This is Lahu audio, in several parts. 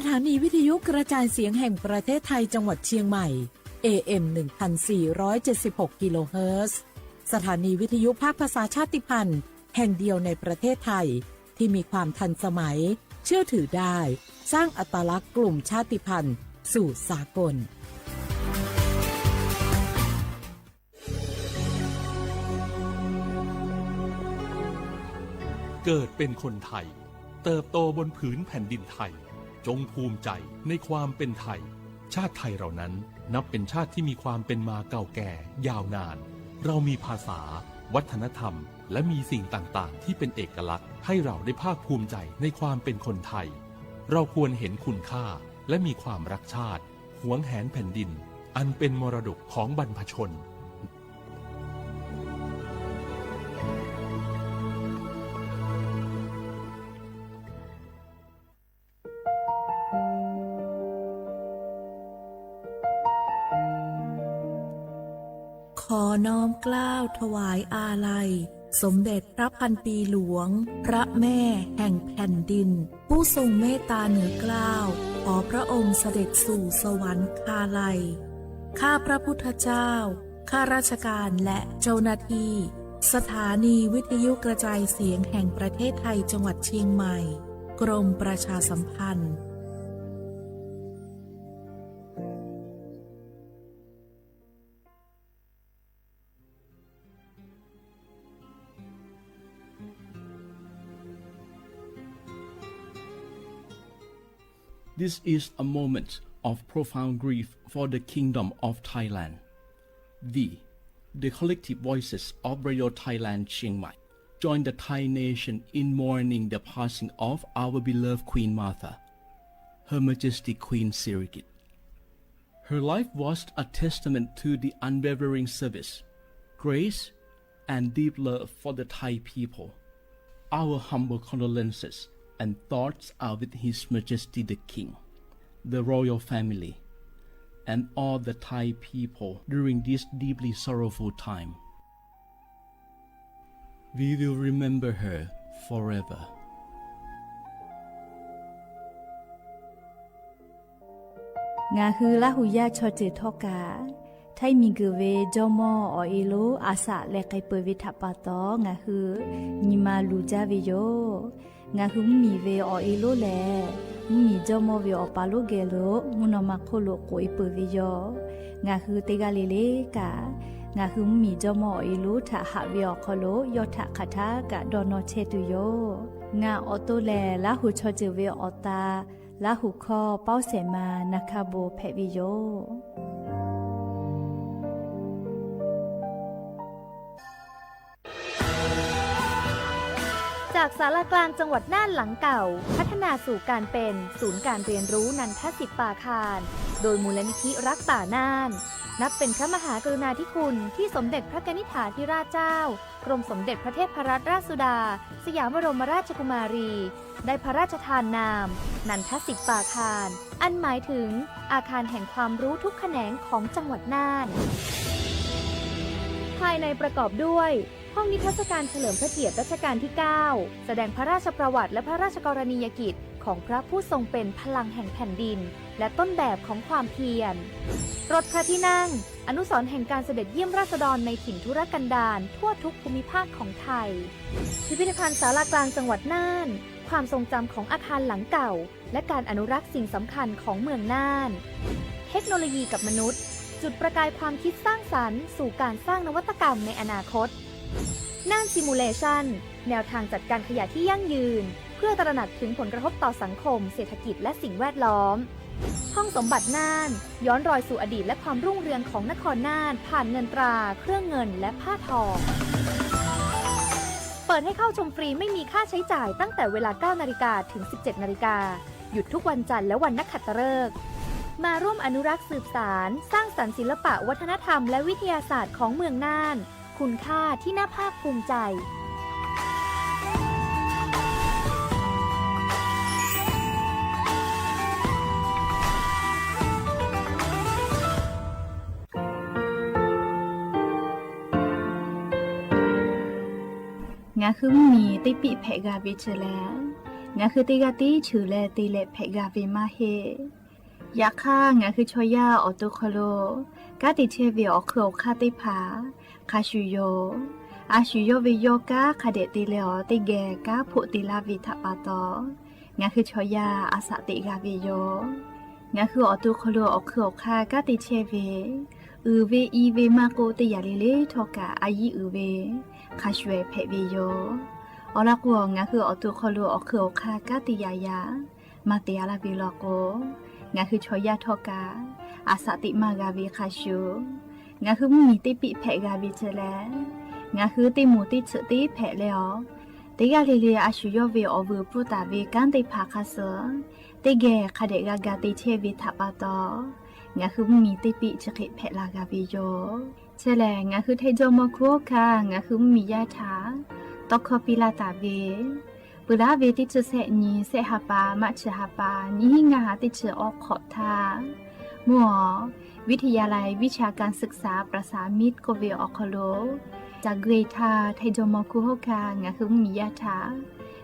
สถานีวิทยุกระจายเสียงแห่งประเทศไทยจังหวัดเชียงใหม่ เอ เอ็ม หนึ่งพันสี่ร้อยเจ็ดสิบหก กิโลเฮิรตซ์ สถานีวิทยุภาคภาษาชาติพันธุ์แห่งเดียวในประเทศไทย ที่มีความทันสมัย เชื่อถือได้ สร้างอัตลักษณ์กลุ่มชาติพันธุ์สู่สากล เกิดเป็นคนไทย เติบโตบนผืนแผ่นดินไทย จงภูมิใจในความเป็นไทย ชาติไทยเรานั้นนับเป็นชาติที่มีความเป็นมาเก่าแก่ยาวนาน เรามีภาษา วัฒนธรรม และมีสิ่งต่างๆ ที่เป็นเอกลักษณ์ให้เราได้ภาคภูมิใจในความเป็นคนไทย เราควรเห็นคุณค่าและมีความรักชาติ หวงแหนแผ่นดิน อันเป็นมรดกของบรรพชน ขอน้อมเกล้าถวายอาลัย สมเด็จพระพันปีหลวง พระแม่แห่งแผ่นดิน ผู้ทรงเมตตาเหนือเกล้า ขอพระองค์เสด็จสู่สวรรคาลัย ข้าพระพุทธเจ้า ข้าราชการและเจ้าหน้าที่ สถานีวิทยุกระจายเสียงแห่งประเทศไทยจังหวัดเชียงใหม่ กรมประชาสัมพันธ์ This is a moment of profound grief for the Kingdom of Thailand. We, the collective voices of Radio Thailand Chiang Mai, join the Thai nation in mourning the passing of our beloved Queen Mother, Her Majesty Queen Sirikit. Her life was a testament to the unwavering service, grace, and deep love for the Thai people. Our humble condolences and thoughts are with His Majesty the King, the royal family, and all the Thai people during this deeply sorrowful time. We will remember her forever. Ngaˬ hui Laˇ huˍ yaˇ chaw ceuˬ htawˇ kaꞈ, Htaiˇ miˬguiˬ ve jawˇmawˇ awˬ e lonˉ a shaꞈ leh k'ai peuˬ ve htaꞈ pa taw, ngaˬ hui nyi ma luˬ jaˇ ve yoˬ. Ngaˬ hui mvuhˇmiˬ ve awˬ e lonˉ lehˬ, mvuhˇmiˬ jawˇmawˇ ve awˬ pa lonˉ geh lo mvuhˇ naw ma hk'oˆ lo k'oꞈ e peuˬ ve yoˬ. Ngaˬ hui teˇ g'aˇ le le kaꞈ, ngaˬ hui mvuhˇmiˬ jawˇmawˇ awˬ e lonˉ htaꞈ haꞈ ve awˬ hk'aw lo yawˇ htaꞈ hk'aˬ htaˇ kaꞈ dawˇ nawˇ chehˇ tuˬ yoˬ. Ngaˬ awˬ to lehˬ, Laˇ huˍ chaw ceuˬ ve awˬ ta Laˇ huˍ hkawˇ Pawˇ Sehˍ ma Na hkaˇ bon hpehꞈ ve yoˬ. จากศาลากลางจังหวัดน่านหลังเก่า พัฒนาสู่การเป็นศูนย์การเรียนรู้นันทสิทธิ์ปาคาร โดยมูลนิธิรักป่าน่าน นับเป็นพระมหากรุณาธิคุณที่สมเด็จพระกนิษฐาธิราชเจ้า กรมสมเด็จพระเทพรัตนราชสุดา สยามบรมราชกุมารี ได้พระราชทานนาม นันทสิทธิ์ปาคาร อันหมายถึงอาคารแห่งความรู้ทุกแขนงของจังหวัดน่าน ภายในประกอบด้วย ห้องนิทรรศการเฉลิมพระเกียรติรัชกาลที่ เก้า แสดงพระราชประวัติและพระราชกรณียกิจของพระผู้ทรงเป็นพลังแห่งแผ่นดิน และต้นแบบของความเพียร รถพระที่นั่ง อนุสรณ์แห่งการเสด็จเยี่ยมราษฎรในถิ่นทุรกันดารทั่วทุกภูมิภาคของไทย พิพิธภัณฑ์ศาลากลางจังหวัดน่าน ความทรงจำของอาคารหลังเก่า และการอนุรักษ์สิ่งสำคัญของเมืองน่าน เทคโนโลยีกับมนุษย์ จุดประกายความคิดสร้างสรรค์สู่การสร้างนวัตกรรมในอนาคต น่าน Simulation แนวทางจัดการขยะที่ยั่งยืน เพื่อตระหนักถึงผลกระทบต่อสังคม เศรษฐกิจ และสิ่งแวดล้อม ห้องสมบัติน่าน ย้อนรอยสู่อดีตและความรุ่งเรืองของนครน่าน ผ่านเงินตรา เครื่องเงิน และผ้าทอ เปิดให้เข้าชมฟรีไม่มีค่าใช้จ่ายตั้งแต่เวลา เก้านาฬิกา ถึง สิบเจ็ดนาฬิกา หยุดทุกวันจันทร์และวันนักขัตฤกษ์ มาร่วมอนุรักษ์สืบสาน สร้างสรรค์ศิลปะวัฒนธรรมและวิทยาศาสตร์ของเมืองน่าน คุณค่าที่น่าภาคภูมิใจ Ngaˬ hui mvuhˇmiˬ teˇ piˆ hpehꞈ g'a ve chi lehˬ, Ngaˬ hui teˇ g'aˇ tiˉ cheuˬ leh te leh hpehꞈ g'a ve maˇ heˆ. Yaꞈ hk'aˇ, ngaˬ hui chaw yaˇ awˬ to hk'aw lo kanˉ te chehˇ ve awˬ hk'eun awˬ hk'aˇ teˇ hpaˍ hk'a shuˍ yoˬ. A shu yawˇ ve yawˇ kanˉ hk'a dehꞈ te leh awˬ teˇ geh kanˉ hpoˆ te laˇ ve htaꞈ pa taw, ngaˬ hui chaw yaˇ a shaꞈ teꞈ g'a ve yoˬ. Ngaˬ hui awˬ to hk'aw lo awˬ hk'eun awˬ hk'aˇ kanˉ te chehˇ ve, uiˍ ve i ve maˇ k'oˆ, teˇ yanˇ le le htawˇ kaꞈ a yiˉ uiˍ ve hk'a shuˍ hpehꞈ ve yoˬ. Awˬ lawn k'o, ngaˬ hui awˬ to hk'aw lo awˬ hk'eun awˬ hk'aˇ kanˉ te yaꞈ yaꞈ maˇ te a laˇ ve law k'o, ngaˬ hui chaw yaˇ htawˇ kaꞈ a shaꞈ teꞈ maˇ g'a ve hk'a shuˍ, ngaˬ hui mvuhˇmiˬ teˇ piˆ hpehꞈ g'a ve chi lehˬ, ngaˬ hui teˇ moˍ teˇ tsuhꞈ teˇ hpehꞈ leh awˬ, teˇ g'aˇ le le a shu yawˇ ve awˬ vuiˬ pfuhˇ taˍ ve kanˉ teˇ hpaˍ hk'a shuˍ, teˇ geh hk'a dehꞈ g'a ga te chehˇ ve htaꞈ pa taw, ngaˬ hui mvuhˇmiˬ teˇ piˆ chi hk'e hpehꞈ la g'a ve yoˬ. Chi lehˬ, ngaˬ hui Htaiˇ jawˇmawˇ hkunˉ hawˉ hkanˇ ngaˬ hui mvuhˇmiˬ yaˇ htaꞈ tawˇ hkawˇ piˇ laˇ taˍ ve, peuˬ laˉ ve teˇ chi sehˆ nyi sehˆ ha pa March ha pa nyiˇ hinˉ ngaˇ ha teˇ chi awˬ hk'awꞈ htaˇ, mvuhˇ awˬ วิทยาลัยวิชาการศึกษาประสามิตร k'oˆ ve awˬ hk'aw lo, ca gui htaˇ Htaiˇ jawˇmawˇ hkunˉ hawˉ hkanˇ ngaˬ hui mvuhˇmiˬ yaˇ htaꞈ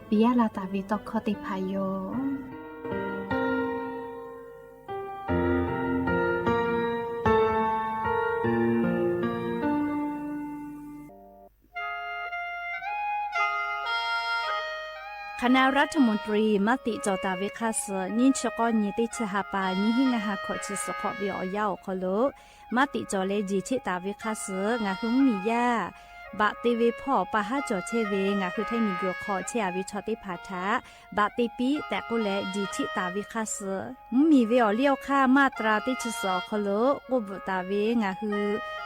piˇ laˇ taˍ ve tawˇ hkawˇ teˇ hpaˍ yoˬ. Hk'aˬ na รัฐมนตรี maˇ tiꞈ cawˬ taˍ ve hk'a shuˍ, nyiˇ chi k'awˇ nyi teˇ chi ha pa nyiˇ hinˉ ngaˇ ha hkawꞈ chi suhˍ hk'awꞈ ve awˬ yanˇ awˬ hk'aw lo maˇ tiꞈ cawˬ leh jeˬ cheˆ taˍ ve hk'a shuˍ, ngaˬ hui mvuhˇmiˬ yaˇ baꞈ te ve hpawˇ pa haˉ cawˬ chehˇ ve ngaˬ hui Htaiˇ miˬguiˬ hk'aw chehˇ a ve chaw teˇ hpaˍ htaꞈ baꞈ te piˇ tehꞈ k'oˆ leh jeˬ cheˆ taˍ ve hk'a shuˍ, mvuhˇmiˬ ve awˬ liˇ awˬ hk'aˇ มาตรา teˇ chi suhˍ awˬ hk'aw lo k'oˆ bvuhꞈ taˍ ve ngaˬ hui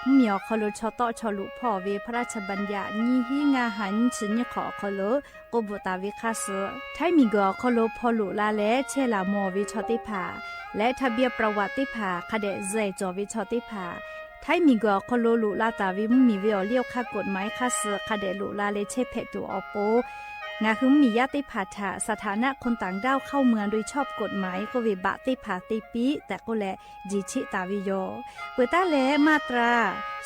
mvuhˇmiˬ awˬ hk'aw lo chaw tawˆ chaw loꞈ hpawˇ ve พระราชบัญญัติ nyiˇ hinˉ ngaˇ ha nyiˇ chi nyiˇ hk'awꞈ awˬ hk'aw lo k'oˆ bvuhꞈ taˍ ve hk'a shuˍ, Htaiˇ miˬguiˬ awˬ hk'aw lo hpaw loꞈ la leh chehˇ laˬ mawˬ ve chaw teˇ hpaˍ leh ทะเบียนประวัติ teˇ hpaˍ hk'a dehꞈ zuhꞈ cawˬ ve chaw teˇ hpaˍ, Htaiˇ miˬguiˬ awˬ hk'aw lo loꞈ la taˍ ve mvuhˇmiˬ ve awˬ liˇ awˬ hk'aˇ กฎหมาย hk'a shuˍ hk'a dehꞈ loꞈ la leh chehˇ hpehꞈ tuˬ awˬ pon, ngaˬ hui mvuhˇmiˬ yaˇ teˇ hpaˍ htaꞈ สถานะคนต่างด้าวเข้าเมืองโดยชอบกฎหมาย k'oˆ ve baꞈ teˇ hpaˍ te piˇ tehꞈ k'oˆ leh jeˬ cheˆ taˍ ve yoˬ. Peuˬ taˉ leh มาตรา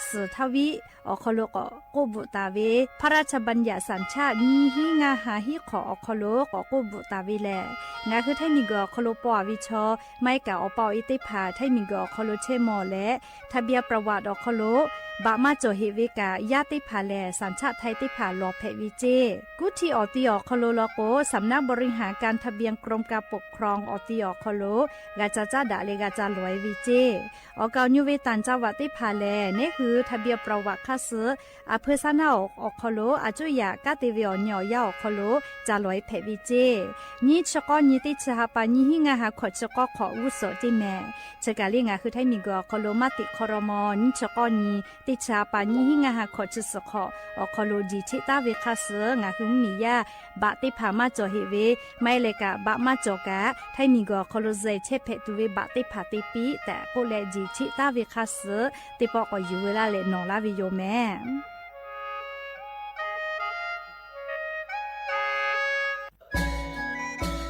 suhˍ htaˇ viˆ awˬ hk'aw lo k'awꞈ k'oˆ bvuhꞈ taˍ ve พระราชบัญญัติสัญชาติ nyiˇ hinˉ ngaˇ ha hiˉ hk'awꞈ awˬ hk'aw lo k'awꞈ k'oˆ bvuhꞈ taˍ ve lehˬ, ngaˬ hui Htaiˇ miˬguiˬ awˬ hk'aw lo paw a ve chaw maˇ heˆ kaꞈ awˬ pa awˬ e teˇ hpaˍ Htaiˇ miˬguiˬ awˬ hk'aw lo chehˇ mawˬ leh ทะเบียนประวัติ awˬ hk'aw lo baꞈ maˇ cawˬ heꞈ ve kaꞈ yaˇ teˇ hpaˍ lehˬ สัญชาติไทย teˇ hpaˍ lawˬ hpehꞈ ve ceˇ. Kuˇ htiˇ awˬ ti awˬ hk'aw lo law k'o สำนักบริหารการทะเบียน กรมการปกครอง awˬ ti awˬ hk'aw lo g'a ca caˉ daꞈ leh g'a ca lawˬ e ve ceˇ. Awˬ kaˍ awˬ nyi ve tanˬ จังหวัด teˇ hpaˍ lehˬ, neˉ hui ทะเบียนประวัติ hk'a shuˍ, a hpeu saˉ naˉ awˬ hk'aw lo a cuˇ yaꞈ kanˉ te ve awˬ nyi awˬ yanˇ awˬ hk'aw lo ca lawˬ e hpehꞈ ve ceˇ. Nyiˇ chi k'awˇ nyi teˇ chi ha pa nyiˇ hinˉ ngaˇ ha hkawꞈ chi k'awˇ hk'awꞈ g'uˇ suhˍ ceˇ mehˍ. Chi kaˬ le ngaˬ hui Htaiˇ miˬguiˬ awˬ hk'aw lo maˇ tiꞈ hk'aw raw maw nyiˇ chi k'awˇ nyi teˇ chi ha pa nyiˇ hinˉ ngaˇ ha hkawꞈ chi suhˍ hk'awꞈ awˬ hk'aw lo jeˬ cheˆ taˍ ve hk'a shuˍ, ngaˬ hui mvuhˇmiˬ yaˇ baꞈ teˇ hpaˍ maˇ cawˬ heꞈ ve, maˇ heˆ leh kaꞈ baꞈ maˇ cawˬ kaꞈ Htaiˇ miˬguiˬ awˬ hk'aw lo zuhꞈ chehˇ hpehꞈ tuˬ ve baꞈ teˇ hpaˍ te piˇ tehꞈ k'oˆ leh jeˬ cheˆ taˍ ve hk'a shuˍ, teˇ pawˆ k'awꞈ yuˬ veu laˇ leh nawˬ laˇ ve yoˬ mehˍ.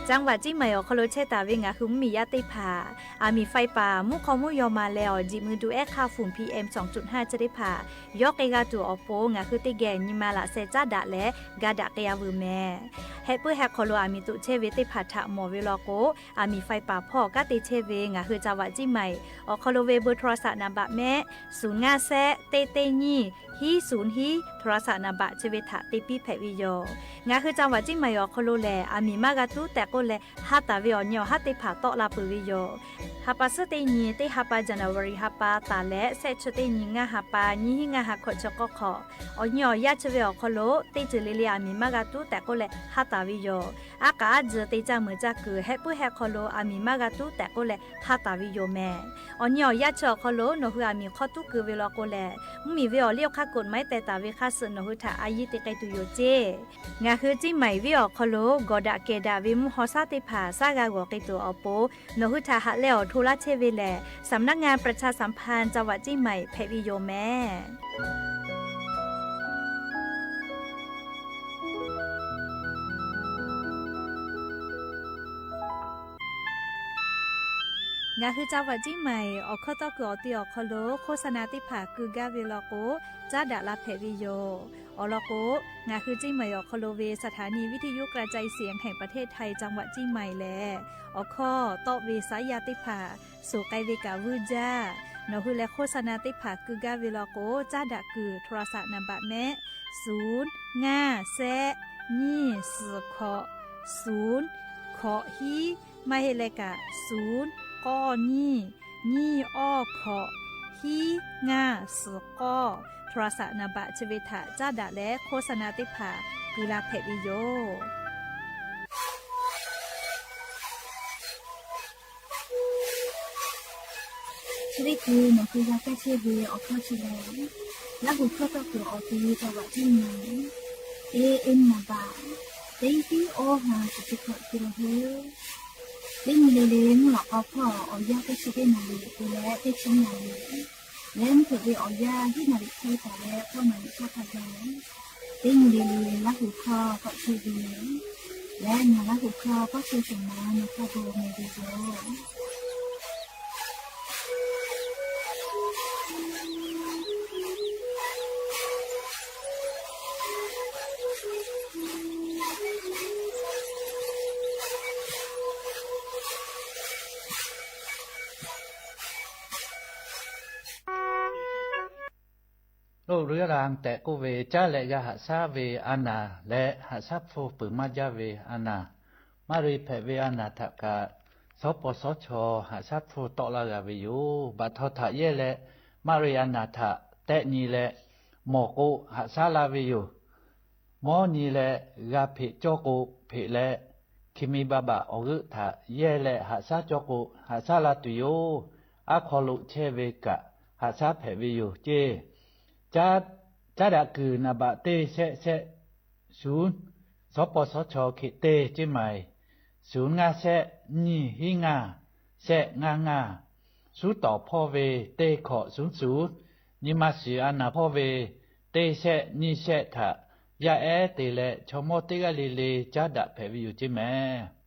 จังหวัดเชียงใหม่ awˬ hk'aw lo chehˇ taˍ ve ngaˬ hui mvuhˇmiˬ yaˇ teˇ hpaˍ, aˬ miˍ faiˇ paˍ mvuhˇ hk'aw mvuhˇ yaw ma leh awˬ jeˬ mui du ehˉ hk'aˇ ฝุ่น PM สองจุดห้า chi teˇ hpaˍ yawˇ k'ai g'a tuˬ awˬ pon ngaˬ hui teˇ geh nyi ma laꞈ sheh caˉ daꞈ leh ga daꞈ k'ai a veuˬ mehˍ. Heh puiˉ heh hk'aw lo aˬ miˍ toꞈ chehˇ ve teˇ hpaˍ htaꞈ mawˬ ve law k'o, aˬ miˍ faiˇ paˍ hpawˇ kanˉ te chehˇ ve ngaˬ hui จังหวัดเชียงใหม่ awˬ hk'aw lo ve เบอร์โทรศัพท์ naˍ baꞈ mehˆ ศูนย์ ngaˇ แซะ teˇ teˇ nyiˇ ฮี ศูนย์ ฮี โทรศัพท์ naˍ baꞈ chi ve htaꞈ te piˇ hpehꞈ ve yoˬ. Ngaˬ hui จังหวัดเชียงใหม่ awˬ hk'aw lo lehˬ, aˬ miˍ maˇ g'a tuˉ tehꞈ k'oˆ leh ha taˍ ve awˬ nyi awˬ haˉ teˇ hpaˍ tawˆ la peuˬ ve yoˬ. Ha pa suhˉ teˇ nyi teˇ ha pa January ha pa taˍ leh shehˆ chi teˇ nyi ngaˇ ha pa nyiˇ hinˉ ngaˇ ha hkawꞈ chi k'awˇ hk'awꞈ, awˬ nyi awˬ yaˇ chi ve awˬ hk'aw lo teˇ ceuˬ le le aˬ miˍ maˇ g'a tuˉ tehꞈ k'oˆ leh ha taˍ ve yoˬ. Aˉ k'aꞈ aˉ tzuhˬ te caˇ meuˍ caˇ kuiˬ heh puiˉ heh hk'aw lo aˬ miˍ maˇ g'a tuˉ tehꞈ k'oˆ leh ha taˍ ve yoˬ mehˍ. Awˬ nyi awˬ yaˇ chi awˬ hk'aw lo nawˬ hui aˬ miˍ hk'awˇ tuˉ keu ve law k'o lehˬ, mvuhˇmiˬ ve awˬ liˇ awˬ hk'aˇ กฎหมาย teh taˍ ve hk'a shuˍ nawˬ hui htaꞈ a yiˇ te k'ai tuˬ yoˬ ceˇ. Ngaˬ hui Ciˇ maiˍ venˇ awˬ hk'aw lo gawˬ daꞈ kehˬ daꞈ ve mvuhˇ haw shaˉ teˇ hpaˍ shaˉ g'a g'awˬ k'ai tuˬ awˬ pon, nawˬ hui htaꞈ haꞈ leh awˬ hto laˇ chehˇ ve lehˬ, สำนักงานประชาสัมพันธ์ จังหวัดเชียงใหม่ hpehꞈ ve yoˬ mehˍ. Ngaˬ hui จังหวัดเชียงใหม่ awˬ hkawˇ tawˇ kuiˬ awˬ te awˬ hk'aw lo โฆษณา teˇ hpaˍ keu gaˇ ve law k'o, caˉ daꞈ la hpehꞈ ve yoˬ. Awˬ lawn k'o, ngaˬ hui เชียงใหม่ awˬ hk'aw lo ve สถานีวิทยุกระจายเสียงแห่งประเทศไทย จังหวัดเชียงใหม่ lehˬ, awˬ hkawˇ tawˆ ve saˉ yaˇ teˇ hpaˍ suhˍ k'ai ve kaꞈ vuiˇ jaˇ. Nawˬ hui leh โฆษณา teˇ hpaˍ keu gaˇ ve law k'o, caˉ daꞈ kuiˬ โทรศัพท์ naˍ baꞈ mehˆ ศูนย์ ngaˇ แซะ nyiˇ suhˍ hkawꞈ ศูนย์ hkawꞈ hiˉ, maˇ heˆ leh kaꞈ ศูนย์ k'awˇ nyiˇ, nyiˇ awˇ hkawꞈ, hiˉ ngaˇ suhˍ k'awˇ, โทรศัพท์ naˍ baꞈ chi ve htaꞈ caˉ daꞈ leh โฆษณา teˇ hpaˍ keu la hpehꞈ ve yoˬ. Chi teˇ hkui nawˬ hui g'a kaˇ chehˇ ve awˬ hkawˇ chi lehˬ, Laˇ huˍ hkawˇ tawˇ kuiˬ awˬ te จังหวัดเชียงใหม่ A M naˍ baꞈ teˇ tiˉ awˇ ha chi chi hkawꞈ te la hui. Teˇ nyi le le mvuhˇ lawꞈ k'aw hpawˇ awˬ yanˇ teˇ chi teˇ naˍ riˍ te leh teˇ chi naˍ riˍ leh mvuhˇ hpeuꞈ ve awˬ yanˇ hiˉ naˍ riˍ hk'e taˍ leh k'awˇ naˍ riˍ hk'aˇ hk'a gaˬ, teˇ nyi le le Laˇ huˍ hkawˇ k'awꞈ te ve lehˬ, ngaˬ Laˇ huˍ hkawˇ k'awˇ te shawˍ ma nawˬ hk'a gaˬ meh ve yoˬ. Loˇ ru yaˇ la tehꞈ k'oˆ ve, caˉ leh g'a haꞈ shaˉ ve a naˍ leh haꞈ shaˉ hpfuhˇ peuˬ maˇ jaˇ ve a naˍ, maˇ ri hpehꞈ ve a naˍ htaꞈ kaꞈ, shawˉ paw shawˉ chaw haꞈ shaˉ hpfuhˇ tawˆ laˇ g'a ve yoˬ. Baꞈ htaw htaꞈ yehˇ leh maˇ ri a naˍ htaꞈ tehˆ nyi leh, mawˬ k'o haꞈ shaˉ laˇ ve yoˬ. Mawˇ nyi leh g'a hpeꞈ cawˇ k'o hpeꞈ leh, hkiˬ mi ba baꞈ awˬ g'euˆ htaꞈ yehˇ leh haꞈ shaˉ cawˇ k'o haꞈ shaˉ la tuˬ yoˬ. Aˉ hk'aw lo chehˇ ve kaꞈ haꞈ shaˉ hpehꞈ ve yoˬ ceˇ. Caˉ daꞈ kuiˬ naˍ baꞈ teˇ shehˆ shehˆ ศูนย์, shawˉ paw shawˉ chaw hk'e teˇ ceˇ maˬ, ศูนย์ ngaˇ shehˆ nyiˇ hiˉ ngaˇ shehˆ ngaˇ ngaˇ, suˉ tawˍ hpawˇ ve teˇ hkawꞈ ศูนย์ ศูนย์, nyi ma shiˍ a naˍ hpawˇ ve teˇ shehˆ nyiˇ shehˆ htaꞈ yaˇ ehˉ te leh chaw mawˇ teˇ g'aˇ le le caˉ daꞈ hpehꞈ ve yoˬ ceˇ mehˍ.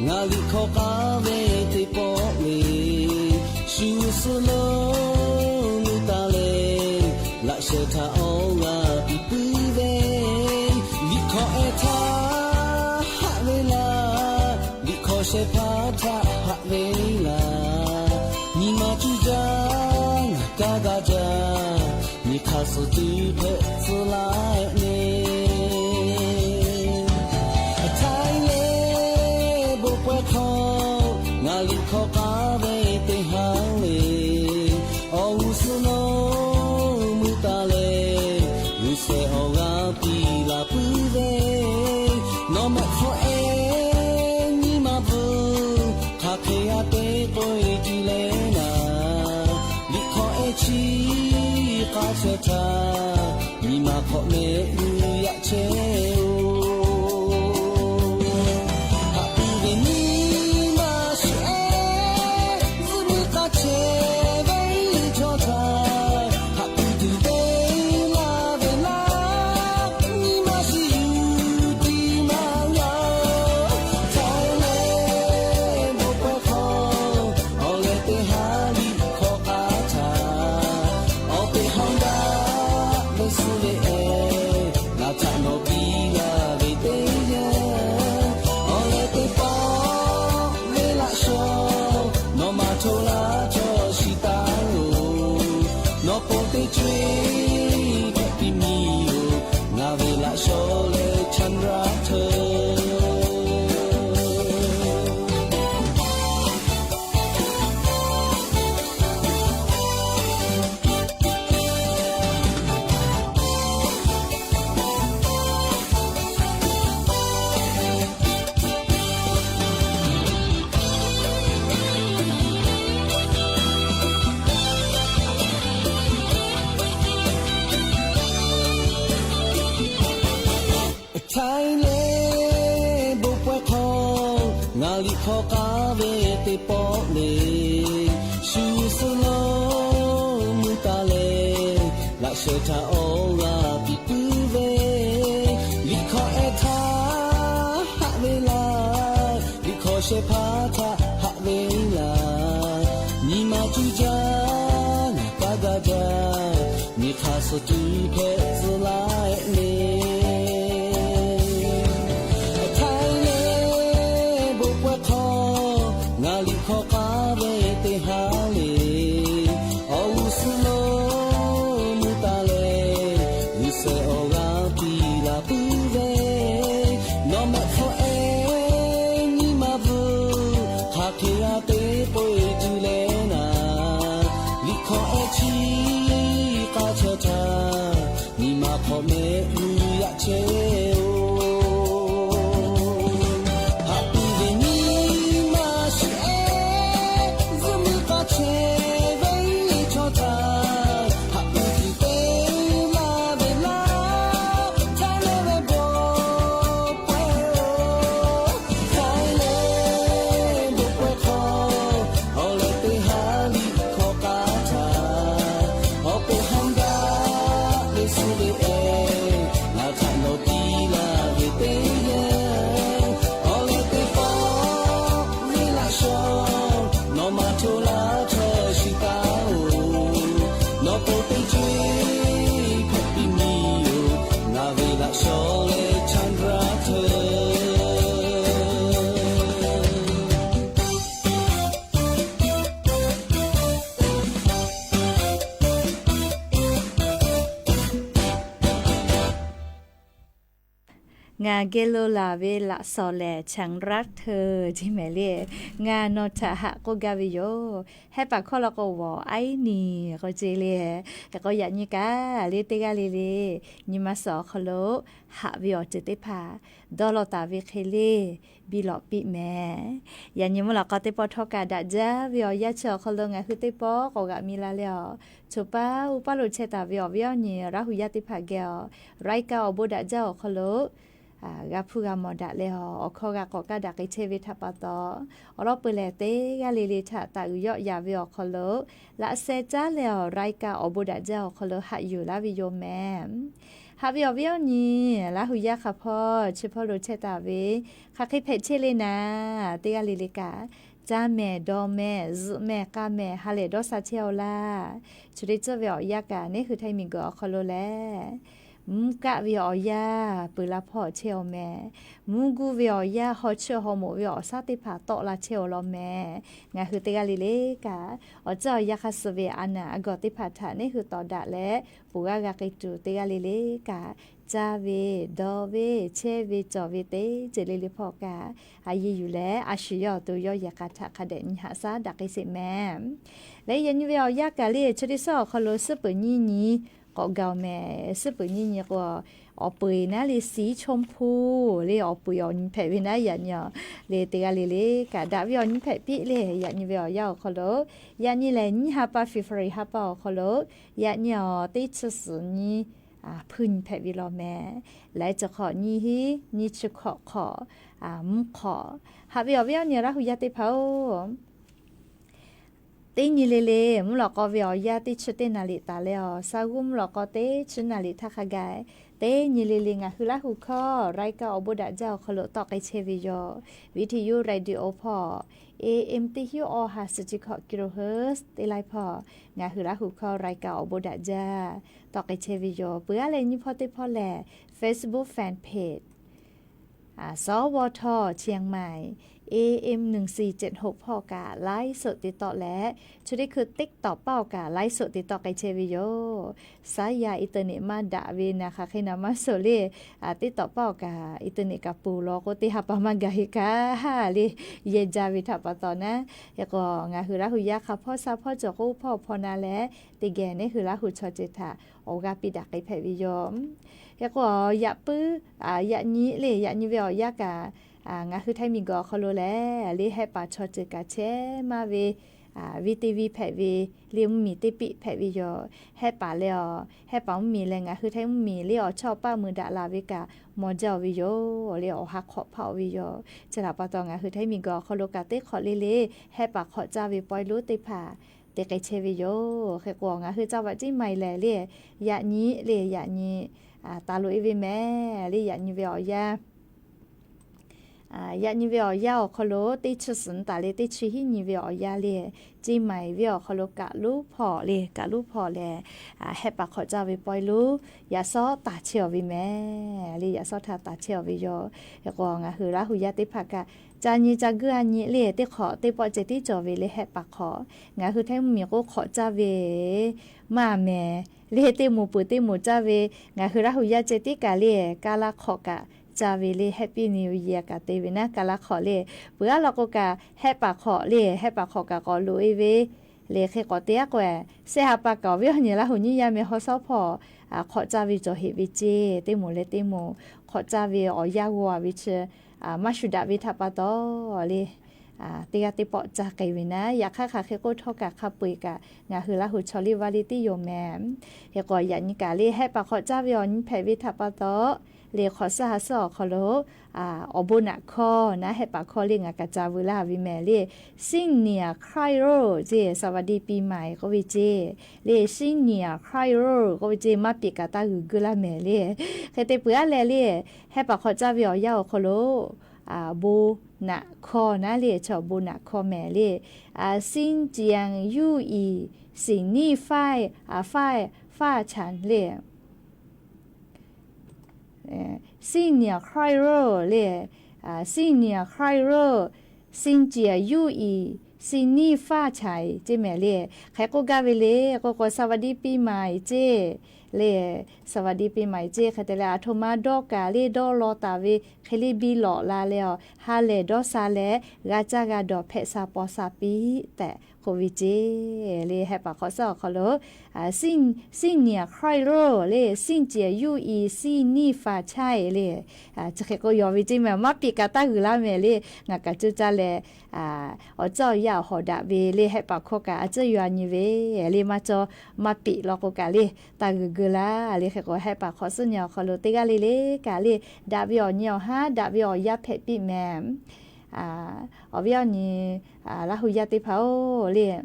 Ngaˬ liꞈ hk'aw k'aˉ ve teˇ pawˆ le, shu suhˉ lo mui taˍ leh, laꞈ shehˍ htaꞈ awˬ g'a piˇ puiˉ ve, liꞈ hk'aw ehˉ htaˇ haꞈ ve laˬ, liꞈ hk'aw shehˍ hpaˇ htaꞈ haꞈ ve laˬ, nyi ma cuˇ jaˇ, ngaˬ kaˇ gaˇ jaˇ, nyi hk'aˇ suh tuˬ hpehꞈ tcuh laˇ-e le. Htaiˍ le, bon pawehˇ hk'aw ngaˬ liꞈ hk'aw k'aˉ ve teˇ haˉ le, awˬ g'uˇ suhˉ lo mui taˍ leh, g'uiˬ shehˍ awˬ g'aˇ piˇ laˬ puiˉ ve, nawˬ mehˆ hpfuhˇ ehˉ nyi ma bvuhˬ hk'aˬ hk'e g'a te k'oˆ-e tuˬ leh naˍ, liꞈ hk'aw ehˉ chi k'a chehˇ htaˇ, nyi ma hk'awꞈ mehˆ g'uiˬ yaꞈ chehˇ-oˬ. Haꞈ pui ve nyi ma shu ehˉ zuhˆ muiˉ k'a chehˇ ve chaw htaꞈ, haꞈ pui tuˬ te laˇ ve laˇ, nyi ma shu yuˬ tiˍ maˇ g'a-oˬ. Htaiˍ le, bon pawehˇ hk'aw awˬ leh teˇ haˉ liꞈ hk'aw k'aˉ htaˇ, awˬ peꞈ hawˉ daꞈ ve suh ve eh, ngaˬ htaꞈ nawˬ piˇ laˇ ve teˇ yanˇ, awˬ leh teˇ pawˆ ve laꞈ shawnˍ, nawˬ maˇ hto laˇ chaw shiˍ taˍ-oˬ. Nawˬ pon teˇ co-e hpehꞈ piˇ miˇ-oˬ, ngaˬ ve laꞈ shawnˍ leh chaˇ raˇ hteuˬ. Htaiˍ le, bon pawehˇ hk'aw ngaˬ liꞈ hk'aw k'aˉ ve teˇ pawˆ le, shu suhˉ lo mui taˍ leh, laꞈ shehˍ htaꞈ awˬ g'a piˇ puiˉ ve, liꞈ hk'aw ehˉ htaˇ haꞈ ve laˇ, liꞈ hk'aw shehˍ hpaˇ htaꞈ haꞈ ve laˇ, nyi ma cuˇ jaˇ, ngaˬ kaˇ gaˇ jaˇ, nyi hk'aˇ suh tuˬ hpehꞈ tcuh laˇ-e le. Htaiˍ le, bon pawehˇ hk'aw ngaˬ liꞈ hk'aw k'aˉ ve teˇ haˉ le, awˬ g'uˇ suhˉ lo mui taˍ leh, g'uiˬ shehˍ awˬ g'aˇ piˇ laˬ puiˉ ve, nawˬ mehˆ hpfuhˇ ehˉ nyi ma bvuhˬ hk'aˬ hk'e g'a te k'oˆ-e tuˬ leh naˍ, liꞈ hkawˇ ehˉ chi k'a chehˇ htaˇ, nyi ma hk'awꞈ mehˆ g'uiˬ yaꞈ chehˇ-oˬ. Haꞈ pui ve nyi ma shu ehˉ zuhˆ muiˉ k'a chehˇ ve chaw htaꞈ, haꞈ pui tuˬ te laˇ ve laˇ, htaiˍ le ve bon pawehˇ-oˬ. Htaiˍ le, bon pawehˇ hk'aw awˬ leh teˇ haˉ liꞈ hkawˇ k'aˉ htaˇ, awˬ peꞈ hawˉ daꞈ ve suh ve eh, ngaˬ htaꞈ nawˬ piˇ laˇ ve teˇ yanˇ, awˬ leh teˇ pawˆ ve laꞈ shawnˍ, nawˬ maˇ hto laˇ chaw shiˍ taˍ-oˬ. Nawˬ pon teˇ co-e hpehꞈ piˇ miˇ-oˬ, ngaˬ ve laꞈ shawnˍ leh chaˇ raˇ hteuˬ. Ngaˬ geh lo laˬ ve laꞈ shawnˍ lehˬ, chaˇ raˇ hteuˬ ce mehˍ le. Ngaˬ nawˬ htaꞈ haꞈ k'oˆ gaˇ ve yoˬ. Hehˉ paˍ hkawˇ la k'o, vawˬ aiˉ niˬ k'o ce le. Hk'e k'o yaꞈ nyi kaꞈ le teˇ g'aˇ le le, nyi ma suhˍ awˬ hk'aw lo haꞈ ve awˬ ceuˬ teˇ hpaˍ dawˇ law taˍ ve hk'e le, biˇ lawꞈ piˇ mehˍ. Yaꞈ nyi mvuhˇ lawꞈ k'aw teˇ pawˆ htawˇ kaꞈ daꞈ jaˇ ve awˬ yanˇ chi awˬ hk'aw lo ngaˬ hui teˇ pawˆ k'awꞈ g'aꞈ mi la leh awˬ, choˬ paˇ uˉ paˇ lo chehˇ taˍ ve awˬ viˉ awˬ nyi Laˇ hu yaˇ teˇ hpaˍ geh awˬ, raiˉ kaˆ awˬ bon daꞈ jaˇ awˬ hk'aw lo g'a hpuˇ g'a mawˬ daꞈ leh awˬ, awˬ hkawˇ g'a k'awꞈ kaˇ daꞈ k'ai chehˇ ve htaꞈ pa taw, awˬ lawn peuˬ lehˬ teˇ g'aˇ le le htaꞈ taꞈ g'uiˬ yawˆ yaˍ ve awˬ hk'aw lo, laꞈ sheh caˉ leh awˬ raiˉ kaˆ awˬ bon daꞈ jaˇ awˬ hk'aw lo haꞈ yuˬ laˇ ve yoˬ mehˍ. Haꞈ ve awˬ viˉ awˬ nyi, Laˇ hu yaˇ hk'a hpawˇ chi hpawˇ lo chehˇ taˍ ve, hk'aˬ hk'e hpehꞈ chehˇ le naˍ, teˇ g'aˇ le le kaꞈ, caˇ mehˍ, dawˇ mehˍ, zuhꞈ mehˍ, k'a mehˍ, ha lehˬ dawˇ sha chehˇ-aw laˇ. Chi teˇ tcuhˇ ve awˬ yanˇ kaꞈ, neˉ hui htaiˇ miˬ guiˬ awˬ hk'aw lo lehˬ, mvuhˇ kaˆ ve awˬ yanˇ peuˬ la hpawˇ chehˇ-aw mehˍ. Mvuhˇ guˇ ve awˬ yanˇ haw chiˇ haw moꞈ ve awˬ shaˉ teˇ hpaˍ tawˆ la chehˇ-aw law mehˍ. Ngaˬ hui teˇ g'aˇ le le kaꞈ, awˬ tcuhˇ awˬ yanˇ hk'a suh ve a naˍ a gawˬ teˇ hpaˍ htaꞈ neˉ hui tawˍ daꞈ leh, ponˬ g'aˇ g'a k'ai tuˬ teˇ g'aˇ le le kaꞈ, caˇ ve, dawˇ ve, chehˇ ve, cawˬ ve teˇ ceuˬ le le hpawˇ kaꞈ, a yeˇ yuˬ leh a shu yawˇ awˬ to yawˇ yehˬ k'a htaꞈ hk'a dehꞈ nyi haꞈ shaˉ daꞈ k'ai sheˍ mehˍ. Leh yaꞈ nyi ve awˬ yanˇ kaꞈ le, chi teˇ suhˉ awˬ hk'aw lo suhˉ peuˬ nyiˇ nyi k'awꞈ gaˬ-oˬ mehˍ. Suhˉ peuˬ nyiˇ nyi k'o, awˬ peu eˬ naˉ le สีชมพู le, awˬ peu eˬ awˬ nyi hpehꞈ ve naˉ yaꞈ nyi le teˇ g'aˇ le le kaꞈ, daꞈ ve awˬ nyi hpehꞈ piˇ le. Yaꞈ nyi ve awˬ yanˇ awˬ hk'aw lo, yaꞈ nyi lehˬ nyiˇ ha pa February ha pa awˬ hk'aw lo, yaꞈ nyi awˬ teˇ chi suhˍ nyi hpuiˇ nyi hpehꞈ ve law mehˍ. Laiˉ chi hk'awꞈ nyiˇ hinˉ nyiˇ chi hkawꞈ hk'awꞈ mvuhˇ hk'awꞈ. Haꞈ ve awˬ viˉ awˬ nyi Laˇ hu yaˇ teˇ hpaˍ-oˬ, teˇ nyi le le mvuhˇ lawꞈ k'aw ve awˬ yanˇ teˇ chi teˇ naˍ riˍ taˍ leh, awˬ shaˉ g'uˇ mvuhˇ lawꞈ k'aw teˇ chi naˍ riˍ htaˇ hk'a gaˬ, teˇ nyi le le ngaˬ hui Laˇ hu hkawˇ รายการ awˬ bon daꞈ jaˇ awˬ hk'aw lo tawˆ k'ai chehˇ ve yoˬ. Viˇ hteˇ yuˇ radio hpawˇ, A M teˇ hinˉ awˬ ha suhˍ chi hkawꞈ kilohertz teˇ laiˉ hpawˇ, ngaˬ hui Laˇ hu hkawˇ รายการ awˬ bon daꞈ jaˇ tawˆ k'ai chehˇ ve yoˬ. Peuˬ g'aˇ leh nyi hpawˇ teˇ hpawˇ lehˬ, Facebook fan page สวท เชียงใหม่ A M หนึ่งสี่เจ็ดหก hpawˇ kaꞈ ไลฟ์สด te tawˆ leh, chi teˇ hkui TikTok paˇ awˬ kaꞈ ไลฟ์สด te tawˆ k'ai chehˇ ve yoˬ. Saˉ yaˇ internet maˇ daꞈ ve naˍ hk'aˬ hk'e naˍ maˇ suh le, TikTok paˇ awˬ kaꞈ internet kaꞈ ponˬ law k'o, teˇ ha pa maˇ gaˬ heˆ kaꞈ le, yehˇ jaˇ ve htaꞈ pa taw naˉ. Hk'e k'o, ngaˬ hui Laˇ hu yaˇ hk'a hpawˇ sha hpawˇ cawˬ k'oˆ hpawˇ hpawˇ na leh, teˇ geh neˉ hui Laˇ hu chaw ceuˬ htaꞈ awˬ g'aˇ piˇ daꞈ k'ai hpehꞈ ve yoˬ. Hk'e k'o, yaꞈ puiˉ, yaꞈ nyi le, yaꞈ nyi ve awˬ yanˇ kaꞈ, ngaˬ hui htaiˇ miˬ guiˬ awˬ hk'aw lo lehˬ, le hehˆ paˍ chaw ceuˬ kaꞈ chehˇ maˇ ve, viˇ teˇ viˇ hpehꞈ ve, le mvuhˇ miˬ teˇ piˆ hpehꞈ ve yoˬ. Hehˆ paˍ leh, hehˆ paˍ mvuhˇ miˬ leh ngaˬ hui htaiˇ mvuhˇ miˬ le awˬ chawˇ awˬ paˇ mui daꞈ la ve kaꞈ, mawˬ jaˇ-oˬ ve yoˬ. Le awˬ ha hk'awꞈ hpaˆ-oˬ ve yoˬ. Chi htaꞈ pa taw ngaˬ hui htaiˇ miˬ guiˬ awˬ hk'aw lo kaꞈ teˇ hk'awꞈ le le hehˆ paˍ hk'awꞈ caˇ ve pawehˇ lonˉ teˇ hpaˍ te k'ai chehˇ ve yoˬ. Hk'e k'o, ngaˬ hui caˇ vaꞈ ceˉ ma-e lehˬ le, yaꞈ nyi le, yaꞈ nyi taˍ loꞈ-e ve mehˍ le. Yaꞈ nyi ve awˬ yanˇ, yaꞈ nyi ve awˬ yanˇ awˬ hk'aw lo teˇ chi suhˍ nyi taˍ le, teˇ chi hiˉ nyi ve awˬ yanˇ le, ceˇ ma-e ve awˬ hk'aw lo kaꞈ lonˉ hpawˇ le, kaꞈ lonˉ hpawˇ lehˬ, hehˆ paˍ hk'awꞈ caˇ ve pawehˇ lonˉ yaꞈ shawˉ taˍ chehˇ-aˬ ve mehˍ le. Yaꞈ shawˉ htaˇ taˍ chehˇ-aˬ ve yoˬ. Hk'e k'o, ngaˬ hui Laˇ hu yaˇ teˇ hpaˍ kaꞈ, ca nyi ca guiˇ a nyi le, teˇ hk'awꞈ teˇ pawˆ ceh tiˉ cawˬ ve le hehˆ paˍ hk'awꞈ. Ngaˬ hui htaiˇ mvuhˇ miˬ k'oˆ hk'awꞈ caˇ ve maˇ mehˍ le, teˇ moˍ peuˬ teˇ moˍ caˇ ve, ngaˬ hui Laˇ hu yaˇ ceh tiˉ kaꞈ le, kaˇ laˇ hk'awꞈ kaꞈ caˇ ve le, Happy New Year kaꞈ te ve naˉ, kaˇ laˇ hk'awꞈ le. Peuˬ g'aˇ law k'o kaꞈ, hehˆ paˍ hk'awꞈ le, hehˆ paˍ hk'awꞈ kaꞈ k'awꞈ loꞈ-e ve le. Hk'e k'awꞈ te aˉ k'o, shehˆ ha pa kaꞈ awˬ viˉ awˬ nyi Laˇ hu nyiˇ yaˇ meh haw shawˉ hpawˇ hk'awꞈ caˇ ve cawˬ heꞈ ve ceˇ. Teˇ moˍ leh teˇ moˍ hk'awꞈ caˇ ve awˬ yanˇ g'aw ve chi maˇ shu daꞈ ve htaꞈ pa taw le, teˇ g'aˇ teˇ pawˆ caˇ k'ai ve naˉ. Yaꞈ hk'aˇ hk'aˬ hk'e k'oˆ htawˇ kaꞈ, hk'a peu-eˬ kaꞈ ngaˬ hui Laˇ hu chaw liˇ vaˇ liˇ tiˉ yoˬ mehˍ. Hk'e k'o, yaꞈ nyi kaꞈ le hehˆ paˍ hk'awꞈ caˇ ve awˬ nyi hpehꞈ ve htaꞈ pa taw le, hk'awꞈ suhˉ ha suhˉ awˬ hk'aw lo awˬ bon naꞈ hkawˇ naˉ, hehˆ paˍ hkawˇ le ngaˬ kaꞈ ca veu laˇ ve mehˍ le. 新年快乐 ceˇ, สวัสดีปีใหม่ k'oˆ ve ceˇ le, 新年快乐 k'oˆ ve ceˇ, maˇ piˍ kaꞈ taˇ g'uiˬ geuˆ laˇ mehˍ le. Hk'e te peuˬ aˉ leh le, hehˆ paˍ hk'awꞈ caˇ ve awˬ yanˇ awˬ hk'aw lo bon naꞈ hkawˇ naˉ le, chaw bon naꞈ hkawˇ mehˍ le. 新年如意, 新年发, 发, 发财 le. 新年快乐 le, 新年快乐, 新年如意, 新年发财 ceˇ mehˍ le. Hk'e k'oˆ gaˇ ve le k'o k'o, สวัสดีปีใหม่ ceˇ le, สวัสดีปีใหม่ ceˇ. Hk'e te leh, aˬ htoꞈ ma dawˇ kaꞈ le, dawˇ law taˍ ve hk'e le biˇ lawꞈ la leh, ha lehˬ dawˇ sha leh, g'a caˇ g'a dawˬ hpehꞈ sha paw sha piˇ tehꞈ k'oˆ ve ceˇ le. Hehˆ paˍ hk'awꞈ suhˉ awˬ hk'aw lo 新, 新年快乐 le, 新年如意, 新年发财 le. Chi hk'e k'o yawˬ ve ceˇ mehˍ, maˇ piˍ kaꞈ taˇ g'uiˬ laˇ mehˍ le. Ngaˬ kaꞈ cuˇ caˇ leh, awˬ ceuˬ awˬ yanˇ awˬ hawˍ daꞈ ve le, hehˆ paˍ hkawˇ kaꞈ a ceuˬ yaꞈ nyi ve le, maˇ cawˇ maˇ piˍ law k'o kaꞈ le, taˇ g'uiˬ geuˆ laˇ le. Hk'e k'o, hehˆ paˍ hk'awꞈ suhˉ nyi awˬ hk'aw lo teˇ g'aˇ le le kaꞈ le, daꞈ ve awˬ nyi awˬ haˉ, daꞈ ve awˬ yanˇ hpehꞈ piˇ mehˍ. Awˬ viˉ awˬ nyi Laˇ hu yaˇ teˇ hpaˍ-oˬ le,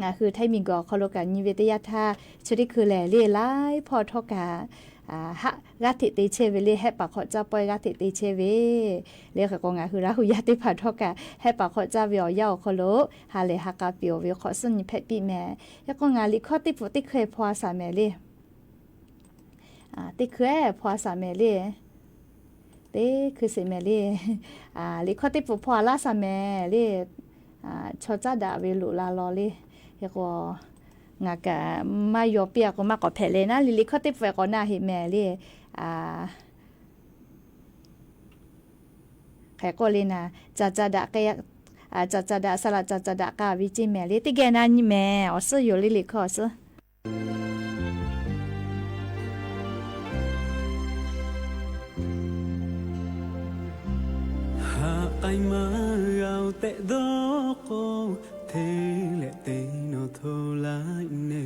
ngaˬ hui htaiˇ miˬ guiˬ awˬ hk'aw lo kaꞈ nyi ve teˇ yanˇ htaˇ, chi teˇ hkui lehˬ le, laiˉ hpawˇ htawˇ kaꞈ haˆ g'aˇ hteꞈ te chehˇ ve le. Hehˆ paˍ hk'awꞈ caˇ pawehˇ g'aˇ hteꞈ te chehˇ ve le. Hk'e k'o ngaˬ hui Laˇ hu yaˇ teˇ hpaˍ htawˇ kaꞈ hehˆ paˍ hk'awꞈ caˇ ve awˬ yanˇ awˬ hk'aw lo ha lehˬ ha k'a piˇ-oˬ ve hk'awꞈ suhˉ nyi hpehꞈ piˇ mehˍ. Yaꞈ k'o ngaˬ liꞈ hkawˇ teˇ pfuhˍ teˇ hkui-eˬ hpaw-a shaˍ mehˍ le. Teˇ hkui-eˬ hpaw-a shaˍ mehˍ le. Teˇ hkui sheˍ mehˍ le. Liꞈ hkawˇ teˇ pfuhˍ hpaw-a laˇ shaˍ mehˍ le. Chaw caˉ daꞈ ve loꞈ la law le. Hk'e k'o ngaˬ kaꞈ maˇ yaw piˇ-a k'o maˇ k'awꞈ hpehꞈ le naˉ le. Liꞈ hkawˇ teˇ pfuhˍ-eˬ k'awꞈ na heꞈ mehˍ le. Hk'e k'oˆ le naˍ, caˍ caˍ daꞈ k'ai, caˍ caˍ daꞈ, saˍ laꞈ caˍ caˍ daꞈ k'a ve ceˇ mehˍ le. Teˇ geh na nyi mehˍ. Awˬ suhˉ yoˬ le, liꞈ hkawˇ awˬ suhˉ. Haꞈ k'ai maˇ g'a-oˬ tehꞈ dawˇ k'o, hteˇ leh te nawˬ hto laiˉ ne,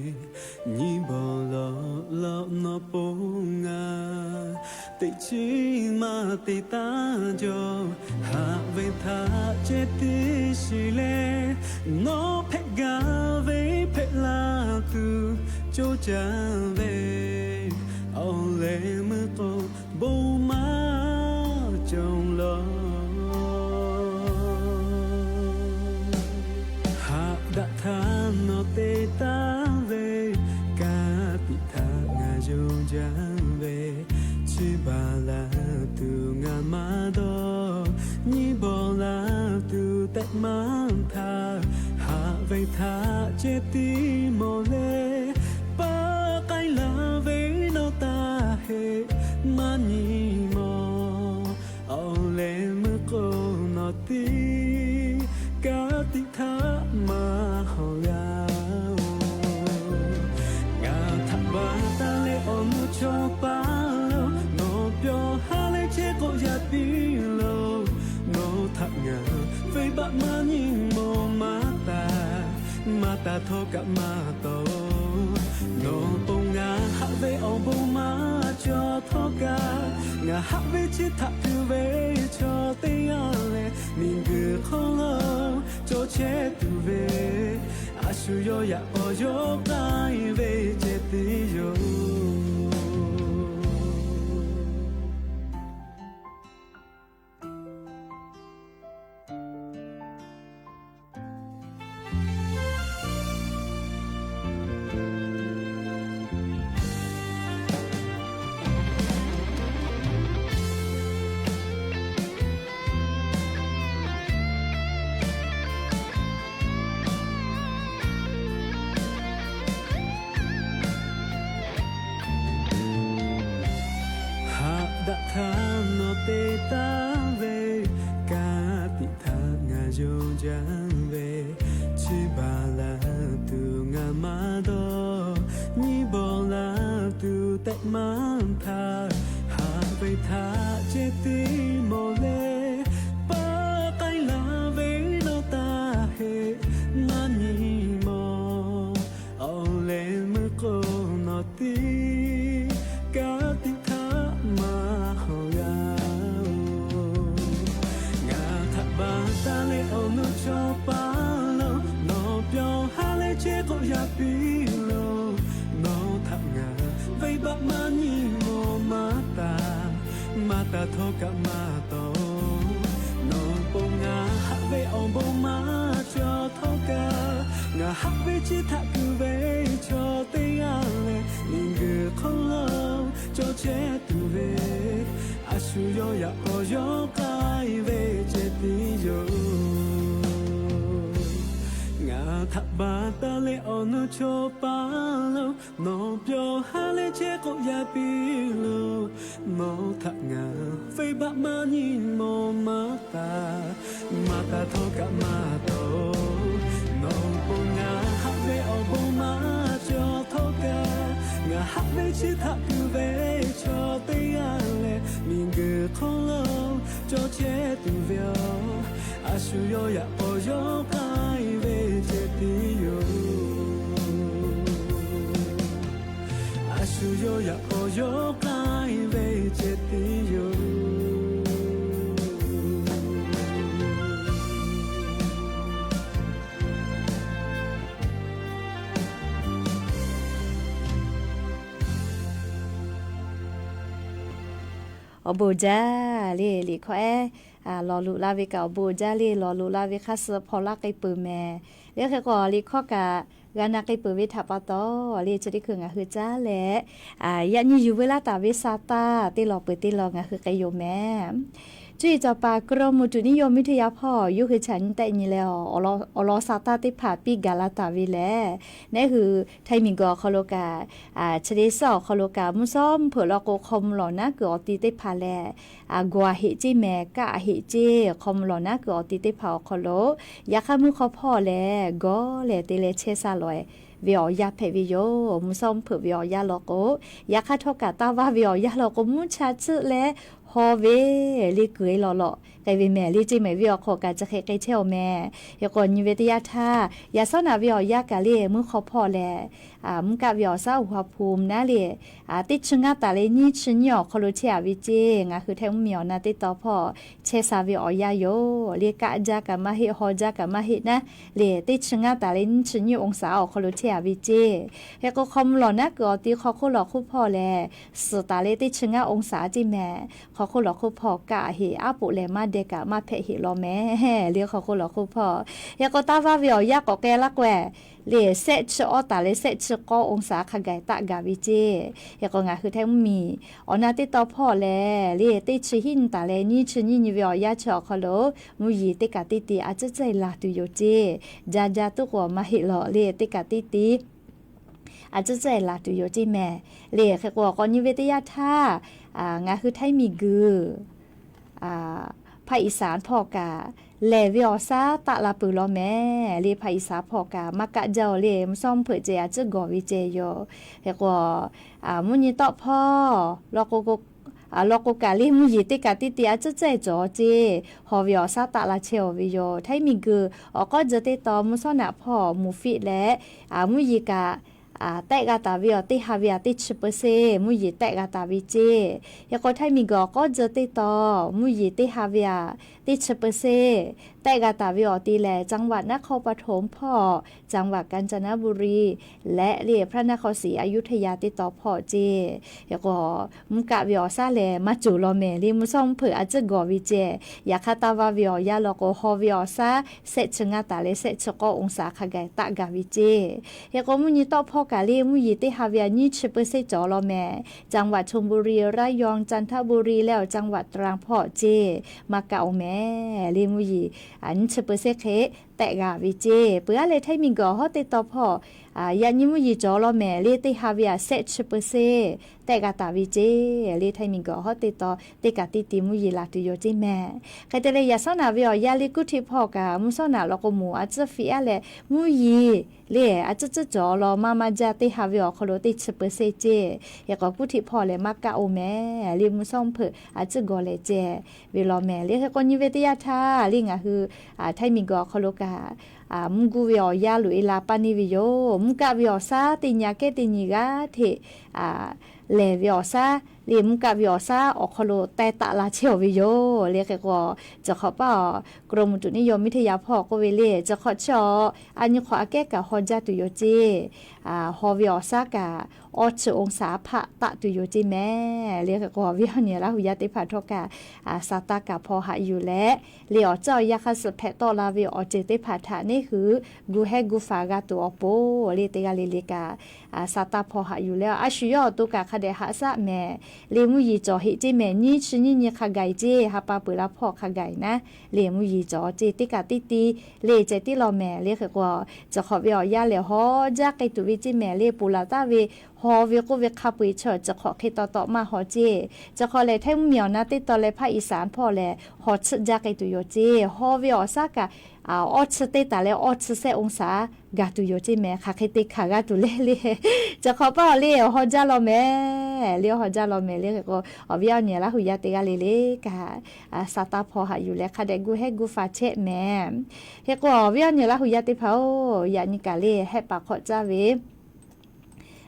nyiˇ bawˬ lawꞈ lawꞈ nawˬ pon ngaˬ teꞈ chiˉ maˇ te taˇ jaw. Haꞈ ve htaꞈ ceh tiˉ shiˍ leh, nawˬ hpehꞈ gaˇ ve hpehꞈ la tuˬ coˇ caˇ ve, awˬ leh meuˇ k'o bon maˇ cawˬ law. Haꞈ daꞈ htaˇ nawˬ te taˍ ve, ka tiꞈ htaꞈ ngaˬ yonˍ jaˇ ve, chi baˬ la tuˬ ngaˬ maˇ dawˇ, nyiˇ bawˬ la tuˬ tehꞈ maˇ htaˇ. Haꞈ ve htaꞈ ceh tiˉ mawˬ leh, paˆ k'ai la ve nawˬ taˇ heˆ maˇ nyi mawˬ. Awˬ leh meuˇ k'o nawˬ tiˉ ka tiꞈ htaꞈ maˇ hawˍ g'a-oˬ. Ngaˬ htaꞈ baˬ taˍ leh awˬ nu chaw paˍ lo, nawˬ pyawˬ ha leh chehˇ k'o yaꞈ piˇ lo. Nawˬ htaꞈ ngaˬ venˇbaˆ maˇ nyi mawˬ maˇ taˍ, maˇ taˍ htawˇ kaꞈ maˇ taw. Nawˬ pon ngaˬ haꞈ ve awˬ bon maˇ cawˬ htawˇ kaꞈ, ngaˬ haꞈ ve chi htaꞈ kuˬ ve chaw teˇ g'aˇ leh, miˬguiˬ hk'oˆ lo cawˬ chehˇ tuˬ ve, a shu yawˇ yaꞈ k'aw yawˇ k'ai ve ceh tiˉ yoˬ. Haꞈ daꞈ htaˇ nawˬ te taˍ ve, ka tiꞈ htaꞈ ngaˬ yonˍ jaˇ ve, chi baˬ la tuˬ ngaˬ maˇ dawˇ, nyiˇ bawˬ la tuˬ tehꞈ maˇ htaˇ. Haꞈ ve htaꞈ ceh tiˉ mawˬ leh, paˆ k'ai la ve nawˬ taˇ heˆ maˇ nyi mawˬ. Awˬ leh meuˇ k'o nawˬ tiˉ ka tiꞈ htaꞈ maˇ hawˍ g'a-oˬ. Ngaˬ htaꞈ baˬ taˍ leh awˬ nu chaw paˍ lo, nawˬ pyawˬ ha leh chehˇ k'o yaꞈ piˇ lo. Nawˬ htaꞈ ngaˬ venˇbaˆ maˇ nyi mawˬ maˇ taˍ, maˇ taˍ htawˇ kaꞈ maˇ taw. Nawˬ pon ngaˬ haꞈ ve awˬ bon maˇ cawˬ htawˇ kaꞈ, ngaˬ haꞈ ve chi htaꞈ kuˬ ve chaw teˇ g'aˇ leh, miˬguiˬ hk'oˆ lo cawˬ chehˇ tuˬ ve, a shu yawˇ yaꞈ k'aw yawˇ k'ai ve ceh tiˉ yoˬ. Ngaˬ htaꞈ baˬ taˍ leh awˬ nu chaw paˍ lo, nawˬ pyawˬ ha leh chehˇ k'o yaꞈ piˇ lo. Nawˬ htaꞈ ngaˬ venˇbaˆ maˇ nyi mawˬ maˇ taˍ, maˇ taˍ htawˇ kaꞈ maˇ taw. Nawˬ pon ngaˬ haꞈ ve awˬ bon maˇ cawˬ htawˇ kaꞈ, ngaˬ haꞈ ve chi htaꞈ kuˬ ve chaw teˇ g'aˇ leh, miˬguiˬ hk'oˆ lo cawˬ chehˇ tuˬ ve yoˬ. A shu yawˇ yaꞈ k'aw yawˇ k'ai ve ceh tiˉ yoˬ. A shu yawˇ yaꞈ k'aw yawˇ k'ai ve ceh tiˉ yoˬ. Awˬ bon jaˇ le, liꞈ hkawˇ ehˉ lawˬ loꞈ la ve kaꞈ awˬ bon jaˇ le, lawˬ loꞈ la ve hk'aˇ suh hpaw laˇ k'ai peuˬ mehˍ. Liꞈ hk'e k'o liꞈ hkawˇ kaꞈ g'a na k'ai peuˬ ve htaꞈ pa taw le, chi teˇ hkui ngaˬ hui caˉ leh yaꞈ nyi yuˬ veu laˇ taˍ ve sa taˇ teˇ lawˬ peuˬ teˇ lawˬ ngaˬ hui k'ai yoˬ mehˍ. Cuˇ yiˍ cawˬ paˍ กรมอุตุนิยมวิทยา hpawˇ yawˇ hui chaꞈ nyi tehˆ nyi leh, awˬ lawn sa taˇ teˇ hpaˍ piˇ gaˬ la taˍ ve lehˬ, neˉ hui Htaiˇ miˬguiˬ awˬ hk'aw lo kaꞈ, chi te suhˉ awˬ hk'aw lo kaꞈ mvuhˇ shawˉ mvuhˇ hpeuꞈ law k'o hk'aw mvuh lawˬ naˉ kuiˬ awˬ ti teˇ hpaˍ lehˬ, gawˬ a heꞈ ceˇ mehˍ, kaˆ a heꞈ ceˇ, hk'aw mvuh lawˬ naˉ kuiˬ awˬ ti teˇ hpaˍ awˬ hk'aw lo yaꞈ hk'aˇ mvuhˇ hk'aw hpawˇ lehˬ gawˇ lehˬ te leh chehˇ sha lawˬ ve awˬ yanˇ hpehꞈ ve yoˬ. Mvuhˇ shawˉ mvuhˇ hpeuꞈ ve awˬ yanˇ law k'o, yaꞈ hk'aˇ htawˇ kaꞈ taˇ vaˇ ve awˬ yanˇ law k'o mvuhˇ cha tsuhˆ leh haw ve le kuiˬ e lawˬ lawꞈ k'ai ve mehˍ. Le ceˇ mehˍ ve awˬ hk'aw kaꞈ chi hk'e k'ai chehˇ awˬ mehˍ. Hk'e k'o nyi ve teˇ yanˇ htaˇ yaꞈ shawˉ naꞈ ve awˬ yanˇ kaꞈ le mvuhˇ hk'aw hpawˇ lehˬ, mvuhˇ kaˆ ve awˬ shaˉ อุณหภูมิ naˉ le teˇ chi ngaˇ taˍ leh nyiˇ chi nyiˇ awˬ hk'aw lo chehˇ a ve ceˇ. Ngaˬ hui Htaiˇ mvuhˇ miˬ awˬ na teˇ taw hpawˇ chehˇ sha ve awˬ yanˇ yoˬ. Le kaˆ jaˇ kaꞈ maˇ heˆ, haw jaˇ kaꞈ maˇ heˆ naˉ le teˇ chi ngaˇ taˍ leh nyiˇ chi nyiˇ องศา awˬ hk'aw lo chehˇ a ve ceˇ. Hk'e k'o hk'aw mvuh lawˬ naˉ kuiˬ awˬ ti hk'aw hk'oˆ lawˬ hk'oˆ hpawˇ lehˬ, suhˍ taˍ leh teˇ chi ngaˇ องศา ceˇ mehˍ. Hk'aw hk'oˆ lawˬ hk'oˆ hpawˇ kaˆ a heꞈ, aˉ poꞈ lehˬ maˇ deh kaꞈ maˇ hpehꞈ heꞈ law mehˍ. Le hk'aw hk'oˆ lawˬ hk'oˆ hpawˇ, hk'e k'o taˇ vaˇ ve awˬ yanˇ k'awꞈ k'ai laˇ k'o, le shehˆ chi awˇ taˍ leh shehˆ chi k'awˇ องศา hk'a gaˬ taˆ gaˬ ve ceˇ. Hk'e k'o ngaˬ hui Htaiˇ mvuhˇ miˬ awˬ na teˇ taw hpawˇ lehˬ, le teˇ chi hiˉ nyi taˍ leh nyiˇ chi nyiˇ nyi ve awˬ yanˇ chi awˬ hk'aw lo mvuhˇ yeˬ teˇ kaꞈ teˇ ti a ciˉ cehˇ laˬ tuˬ yoˬ ceˇ. Jaˇ jaˇ tuˉ k'o maˇ heˆ lawˬ, le teˇ kaꞈ teˇ ti a ciˉ cehˇ laˬ tuˬ yoˬ ceˇ mehˍ. Le hk'e k'o k'awꞈ nyi ve teˇ yanˇ htaˇ, ngaˬ hui Htaiˇ miˬguiˬ ภาคอีสาน hpawˇ kaꞈ lehˬ ve awˬ shaˉ taˆ la peuˬ law mehˍ. Le ภาคอีสาน hpawˇ kaꞈ maˇ kaˆ jaˇ oˬ le, mvuhˇ shawˉ mvuhˇ hpeuꞈ ceh a ciˉ gawˬ ve ceh yoˬ. Hk'e k'o mvuhˇ nyi tawˆ hpawˇ law k'o kaꞈ le mvuhˇ yeˬ teˇ kaꞈ teˇ ti a ciˉ cehˇ cawˬ ceˇ. Haw ve awˬ shaˉ taˆ la chehˇ oˬ ve yoˬ. Htaiˇ miˬguiˬ awˬ k'awˉ jeh teˇ taw mvuhˇ shawˉ naꞈ hpawˇ muˍ fiˆ leh, mvuhˇ yeˬ kaꞈ tehˆ g'a taˍ ve awˬ teˇ ha ve aꞈ teˇ chi เปอร์เซ็นต์ mvuhˇ yeˬ tehˆ g'a taˍ ve ceˇ. Hk'e k'o Htaiˇ miˬguiˬ awˬ k'awˉ jeh teˇ taw mvuhˇ yeˬ teˇ ha ve aꞈ teˇ chi เปอร์เซ็นต์ tehˆ g'a taˍ ve awˬ ti lehˬ, จังหวัดนครปฐม hpawˇ, จังหวัดกาญจนบุรี leh le พระนครศรีอยุธยา teˇ taw hpawˇ ceˇ. Hk'e k'o mvuhˇ kaˆ ve awˬ shaˉ lehˬ maˇ cawˬ law mehˍ. Le mvuhˇ shawˉ mvuhˇ hpeuꞈ a ciˉ gawˬ ve ceh. Yaꞈ hk'aˇ taˇ vaˇ ve awˬ yanˇ law k'o haw ve awˬ shaˉ shehˆ chi ngaˇ taˍ leh shehˆ chi k'awˇ องศา hk'a gaˬ taˆ gaˬ ve ceˇ. Hk'e k'o mvuhˇ nyi tawˆ hpawˇ kaꞈ le mvuhˇ yeˬ teˇ ha ve aꞈ nyiˇ chi เปอร์เซ็นต์ cawˬ law mehˍ. จังหวัดชลบุรี ระยอง จันทบุรี leh จังหวัดตรัง hpawˇ ceˇ maˇ kaˆ oˬ mehˍ. Le mvuhˇ yeˬ nyiˇ chi เปอร์เซ็นต์ hk'e tehˆ g'a ve ceˇ. Peuˬ aˉ leh Htaiˇ miˬguiˬ awˬ hawˉ teˇ taw hpawˇ yaꞈ nyi mvuhˇ yeˬ cawˬ law mehˍ. Le teˇ ha ve aꞈ shehˆ chi เปอร์เซ็นต์ tehˆ g'a taˍ ve ceˇ. Le Htaiˇ miˬguiˬ awˬ hawˉ teˇ taw teˇ kaꞈ teˇ ti mvuhˇ yeˬ laˬ tuˬ yoˬ ceˇ mehˍ. Hk'e te leh yaꞈ shawˉ naꞈ ve awˬ yanˇ le kuˇ htiˆ hpawˇ kaꞈ mvuhˇ shawˉ naꞈ law k'o moˍ a ciˉ fiˆ aˉ leh mvuhˇ yeˬ le a ciˉ ciˉ cawˬ law maˇ maˇ jaˇ teˇ ha ve awˬ hk'aw lo teˇ chi เปอร์เซ็นต์ ceˇ. Hk'e k'o kuˇ htiˆ hpawˇ lehˬ maˇ kaˆ oˬ mehˍ. Le mvuhˇ shawˉ mvuhˇ hpeuꞈ a ciˉ gawˬ lehˬ ceh ve law mehˍ. Le hk'e k'o nyi ve teˇ yanˇ htaˇ le ngaˬ hui Htaiˇ miˬguiˬ awˬ hk'aw lo kaꞈ mvuhˇ guˇ ve awˬ yanˇ loꞈ e la paˇ neˇ ve yoˬ. Mvuhˇ kaˆ ve awˬ shaˉ teˇ nyi aꞈ kehˉ teˇ nyi g'aˇ hteꞈ lehˬ ve awˬ shaˉ le mvuhˇ kaˆ ve awˬ shaˉ awˬ hk'aw lo teh taˆ la chehˇ oˬ ve yoˬ. Le hk'e k'o, ciˬ hk'awꞈ paˇ awˬ กรมอุตุนิยมวิทยา hpawˇ k'oˆ ve le, ciˬ hk'awꞈ chi awˬ a nyi hk'awꞈ aꞈ kehˉ kaꞈ haw jaˇ tuˬ yoˬ ceˇ. Haw ve awˬ shaˉ kaꞈ awˇ chi องศา hpaˆ taˆ tuˬ yoˬ ceˇ mehˍ. Le hk'e k'o ve awˬ nyi Laˇ huˍ yaˇ teˇ hpaˍ htawˇ kaꞈ sa taˇ kaꞈ hpaw haꞈ yuˬ leh, le awˬ ceuˬ awˬ yanˇ hk'a suh hpehꞈ tawˆ la ve awˬ ceuˬ teˇ hpaˍ htaꞈ neˇ hui gu hehˉ gu faˍ g'a tuˬ awˬ pon le teˇ g'aˇ le le kaꞈ sa taˇ hpaw haꞈ yuˬ leh, a shu yawˇ awˬ to kaꞈ hk'a dehꞈ haꞈ shaˆ mehˍ. Le mvuhˇ yeˬ cawˬ heꞈ ceˇ mehˍ. Nyiˇ chi nyiˇ nyi hk'a gaˬ e ceˇ, ha pa peuˬ la hpawˇ hk'a gaˬ e naˉ le mvuhˇ yeˬ cawˬ ceˇ teˇ kaꞈ teˇ ti le ceh tiˉ law mehˍ. Le hk'e k'o, ciˬ hk'awꞈ ve awˬ yanˇ lehˬ haw jaˇ k'ai tuˬ ve ceˇ mehˍ. Le ponˬ laˬ taˍ ve haw ve k'oˆ ve hk'a peu-eˬ chi ciˬ hk'awꞈ hk'e taw taw maˇ haw ceˇ. Ciˬ hk'awꞈ lehˬ Htaiˇ mvuhˇ miˬ awˬ na teˇ taw leh ภาคอีสาน hpawˇ lehˬ haw chiˆ jaˇ k'ai tuˬ yoˬ ceˇ. Haw ve awˬ shaˉ kaꞈ awˇ chi teˇ taˍ leh awˇ chi shehˆ องศา gaˬ tuˬ yoˬ ceˇ mehˍ. Hk'aˬ hk'e te hkanˍ g'a tuˬ le le. Ciˬ hk'awꞈ paˇ awˬ le haw jaˇ law mehˍ. Le haw jaˇ law mehˍ. Le hk'e k'o awˬ viˉ awˬ nyi Laˇ huˍ yaˇ teˇ g'aˇ le le kaꞈ sa taˇ hpaw haꞈ yuˬ leh hk'a dehꞈ gu hehˉ gu faˍ chehˇ mehˍ. Hk'e k'o awˬ viˉ awˬ nyi Laˇ huˍ yaˇ teˇ hpaˍ-oˬ, yaꞈ nyi kaꞈ le hehˆ paˍ hk'awꞈ caˇ ve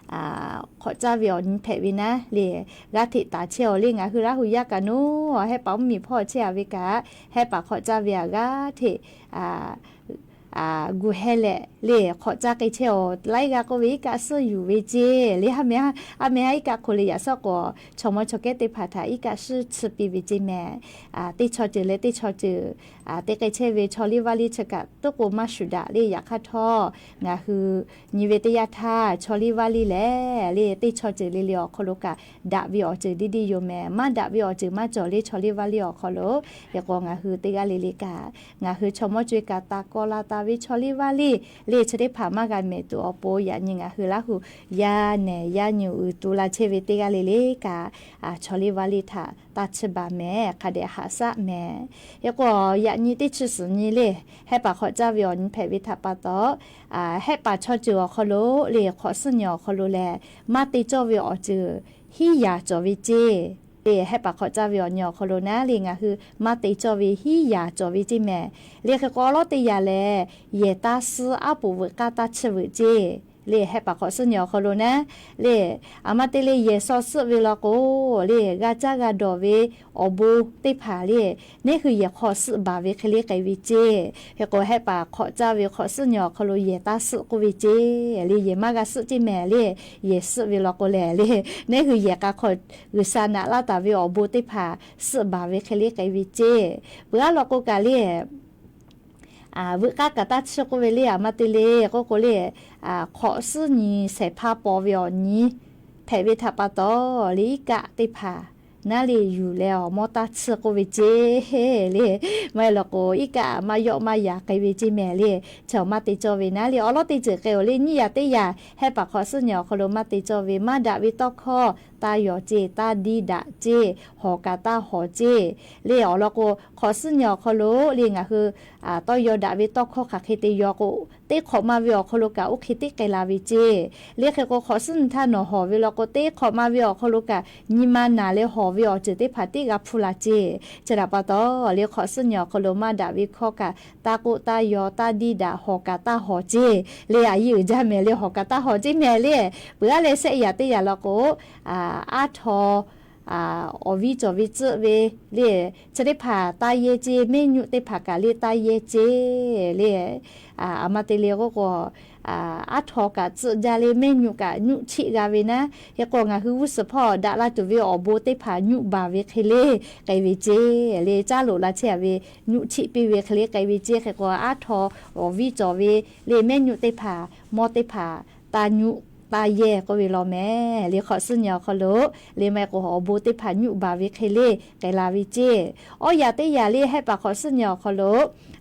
hk'awꞈ caˇ ve awˬ nyi hpehꞈ ve naˉ le, g'aˇ hteꞈ taˍ chehˇ oˬ le. Ngaˬ hui Laˇ huˍ yaˇ kaꞈ nawˉ hehˆ paˍ mvuhˇ miˬ hpawˇ chehˇ a ve kaꞈ, hehˆ paˍ hk'awꞈ caˇ ve aꞈ g'aˇ hteꞈ gu heh leh le hk'awꞈ caˇ k'ai chehˇ-oˬ laiˉ g'aˇ k'oˆ ve iˉ kaˆ suhˉ yuˬ ve ceˇ le. A meh ha iˉ kaˆ hk'o le yaꞈ shawˉ k'o, chaw mawˇ chaw kehˉ teˇ hpaˍ htaꞈ iˉ kaˆ suhˉ chi piˇ ve ceˇ mehˍ. Teˇ chaw ceuˬ leh teˇ chaw ceuˬ te k'ai chehˇ ve chaw liˇ vaˇ liˇ chi kaꞈ tuˉ k'o maˇ shuˍ daꞈ le. Yaꞈ hk'aˇ htawˇ ngaˬ hui nyi ve teˇ yanˇ htaˇ chaw liˇ vaˇ liˇ lehˬ le teˇ chaw ceuˬ le le awˬ hk'aw lo kaꞈ daꞈ ve awˬ ceuˬ diˇ diˇ yoˬ mehˍ. Maˇ daꞈ ve awˬ ceuˬ maˇ cawˬ le chaw liˇ vaˇ liˇ awˬ hk'aw lo. Hk'e k'o ngaˬ hui teˇ g'aˇ le le kaꞈ ngaˬ hui chaw mawˇ co e kaꞈ taˍ kawˆ la taˍ ve chaw liˇ vaˇ liˇ le chi teˇ hpaˍ maˇ g'a mehˍ tuˬ awˬ pon yaꞈ nyi ngaˬ hui Laˇ hu yaˇ nehˬ yaˇ nyi uiˍ tu la chehˇ ve teˇ g'aˇ le le kaꞈ chaw liˇ vaˇ liˇ htaꞈ taˇ chiˇ baˬ mehˍ. Hk'a dehꞈ haꞈ shaˆ mehˍ. Hk'e k'o yaꞈ nyi teˇ chi suhˍ nyi le hehˆ paˍ hk'awꞈ caˇ ve awˬ nyi hpehꞈ ve htaꞈ pa taw, hehˆ paˍ chaw ceuˬ awˬ hk'aw lo le hk'awꞈ suhˉ nyi awˬ hk'aw lo lehˬ maˇ te cawˇ ve awˬ ceuˬ hiˉ yaˍ cawˬ ve ceˇ le. Hehˆ paˍ hk'awꞈ caˇ ve awˬ nyi awˬ hk'aw lo naˉ le ngaˬ hui maˇ te cawˇ ve hiˉ yaˍ cawˬ ve ceˇ mehˍ. Le hk'e k'o awˬ lawˉ teˇ yaꞈ lehˬ yehˬ taˇ suhˉ aˉ poꞈ veuꞈ k'aˇ taˇ chiˇ veuꞈ ceˇ le. Hehˆ paˍ hk'awꞈ suhˉ nyi awˬ hk'aw lo naˉ le, aˬ ma te le yehˬ shaw suhˆ ve law k'o le g'a caˇ g'a dawˬ ve awˬ bon teˇ hpaˍ le neˉ hui yehˬ hk'aw suhˆ baˬ ve hk'e le k'ai ve ceˇ. Hk'e k'o hehˆ paˍ hk'awꞈ caˇ ve hk'awꞈ suhˉ nyi awˬ hk'aw lo yehˬ taˇ suhˆ k'oˆ ve ceˇ le. Yehˬ maˇ g'a suhˆ ceˇ mehˍ le. Yehˬ suhˆ ve law k'o lehˬ le neˉ hui yehˬ k'a hk'aw G'uiˬsha naꞈ laˇ taˍ ve awˬ bon teˇ hpaˍ suhˆ baˬ ve hk'e le k'ai ve ceˇ. Peuˬ aˉ law k'o kaꞈ le veuꞈ k'aˇ kaꞈ taˇ chiˇ k'oˆ ve le. Aˬ ma te le k'oˆ k'o le hk'awꞈ suhˉ nyi shehˍ hpaˇ paw ve awˬ nyi hpehꞈ ve htaꞈ pa taw le iˉ kaˆ teˇ hpaˍ naˉ le yuˬ leh awˬ mawˇ taˇ chiˇ k'oˆ ve ceˇ le. Maˇ heˆ law k'o iˉ kaˆ maˇ yawˆ maˇ yaˍ k'ai ve ceˇ mehˍ le. Chaw maˇ te cawˇ ve naˉ le awˬ lawˉ teˇ ceuˬ k'ai-oˬ le nyiˇ yaꞈ teˇ yaꞈ hehˆ paˍ hk'awꞈ suhˉ nyi awˬ hk'aw lo maˇ te cawˇ ve maˇ daꞈ ve tawˇ hkawˇ taˇ yaw ceˇ, taˇ diˇ daꞈ ceˇ, hawˬ kaꞈ taˇ hawˬ ceˇ le. Awˬ lawn k'o hk'awꞈ suhˉ nyi awˬ hk'aw lo le ngaˬ hui tawˇ yaw daꞈ ve tawˇ hkawˇ hk'aˬ hk'e te yaw k'o teˇ hk'awꞈ ma ve awˬ hk'aw lo kaꞈ oˇ hk'e teˇ k'ai la ve ceˇ. Le hk'e k'o hk'awꞈ suhˉ nyi htaˇ nawˬ hawˬ ve law k'o teˇ hk'awꞈ ma ve awˬ hk'aw lo kaꞈ nyi ma naˬ leh hawˬ ve awˬ ceuˬ teˇ hpaˍ tiˉ g'a hpuˇ la ceˇ. Chi htaꞈ pa taw le hk'awꞈ suhˉ nyi awˬ hk'aw lo maˇ daꞈ ve hkawˇ kaꞈ taˇ k'oˆ taˇ yaw taˇ diˇ daꞈ hawˬ kaꞈ taˇ hawˬ ceˇ le. A yiˇ uiˍ jaˇ mehˍ le hawˬ kaꞈ taˇ hawˬ ceˇ mehˍ le. Peuˬ aˉ leh shehˆ yaꞈ teˇ yaꞈ law k'o aˉ htaw awˬ viˉ cawˬ ve tcuhˆ ve le chi teˇ hpaˍ taˇ yehˇ ceˇ. Mehˆ nyuˆ teˇ hpaˍ kaꞈ le taˇ yehˇ ceˇ le. Aˬ ma te le k'oˆ k'o aˉ htaw kaꞈ tcuhˆ jaˇ le mehˆ nyuˆ kaꞈ nyuˆ cheˆ g'a ve naˉ. Hk'e k'o ngaˬ hui g'uˇ suhˍ hpawˇ daꞈ la tuˬ ve awˬ bon teˇ hpaˍ nyuˆ baˬ ve hk'e le k'ai ve ceˇ le. Caˇ loꞈ la chehˇ a ve nyuˆ cheˆ piˇ ve hk'e le k'ai ve ceˇ. Hk'e k'o aˉ htaw awˬ viˉ cawˬ ve le mehˆ nyuˆ teˇ hpaˍ mawˇ teˇ hpaˍ taˇ nyuˆ taˇ yehˇ k'oˆ ve law mehˍ le. Hk'awꞈ suhˉ nyi awˬ hk'aw lo le maˇ heˆ k'o awˬ bon teˇ hpaˍ nyuˆ baˬ ve hk'e le k'ai la ve ceˇ. Awˇ yaꞈ teˇ yaꞈ le hehˆ paˍ hk'awꞈ suhˉ nyi awˬ hk'aw lo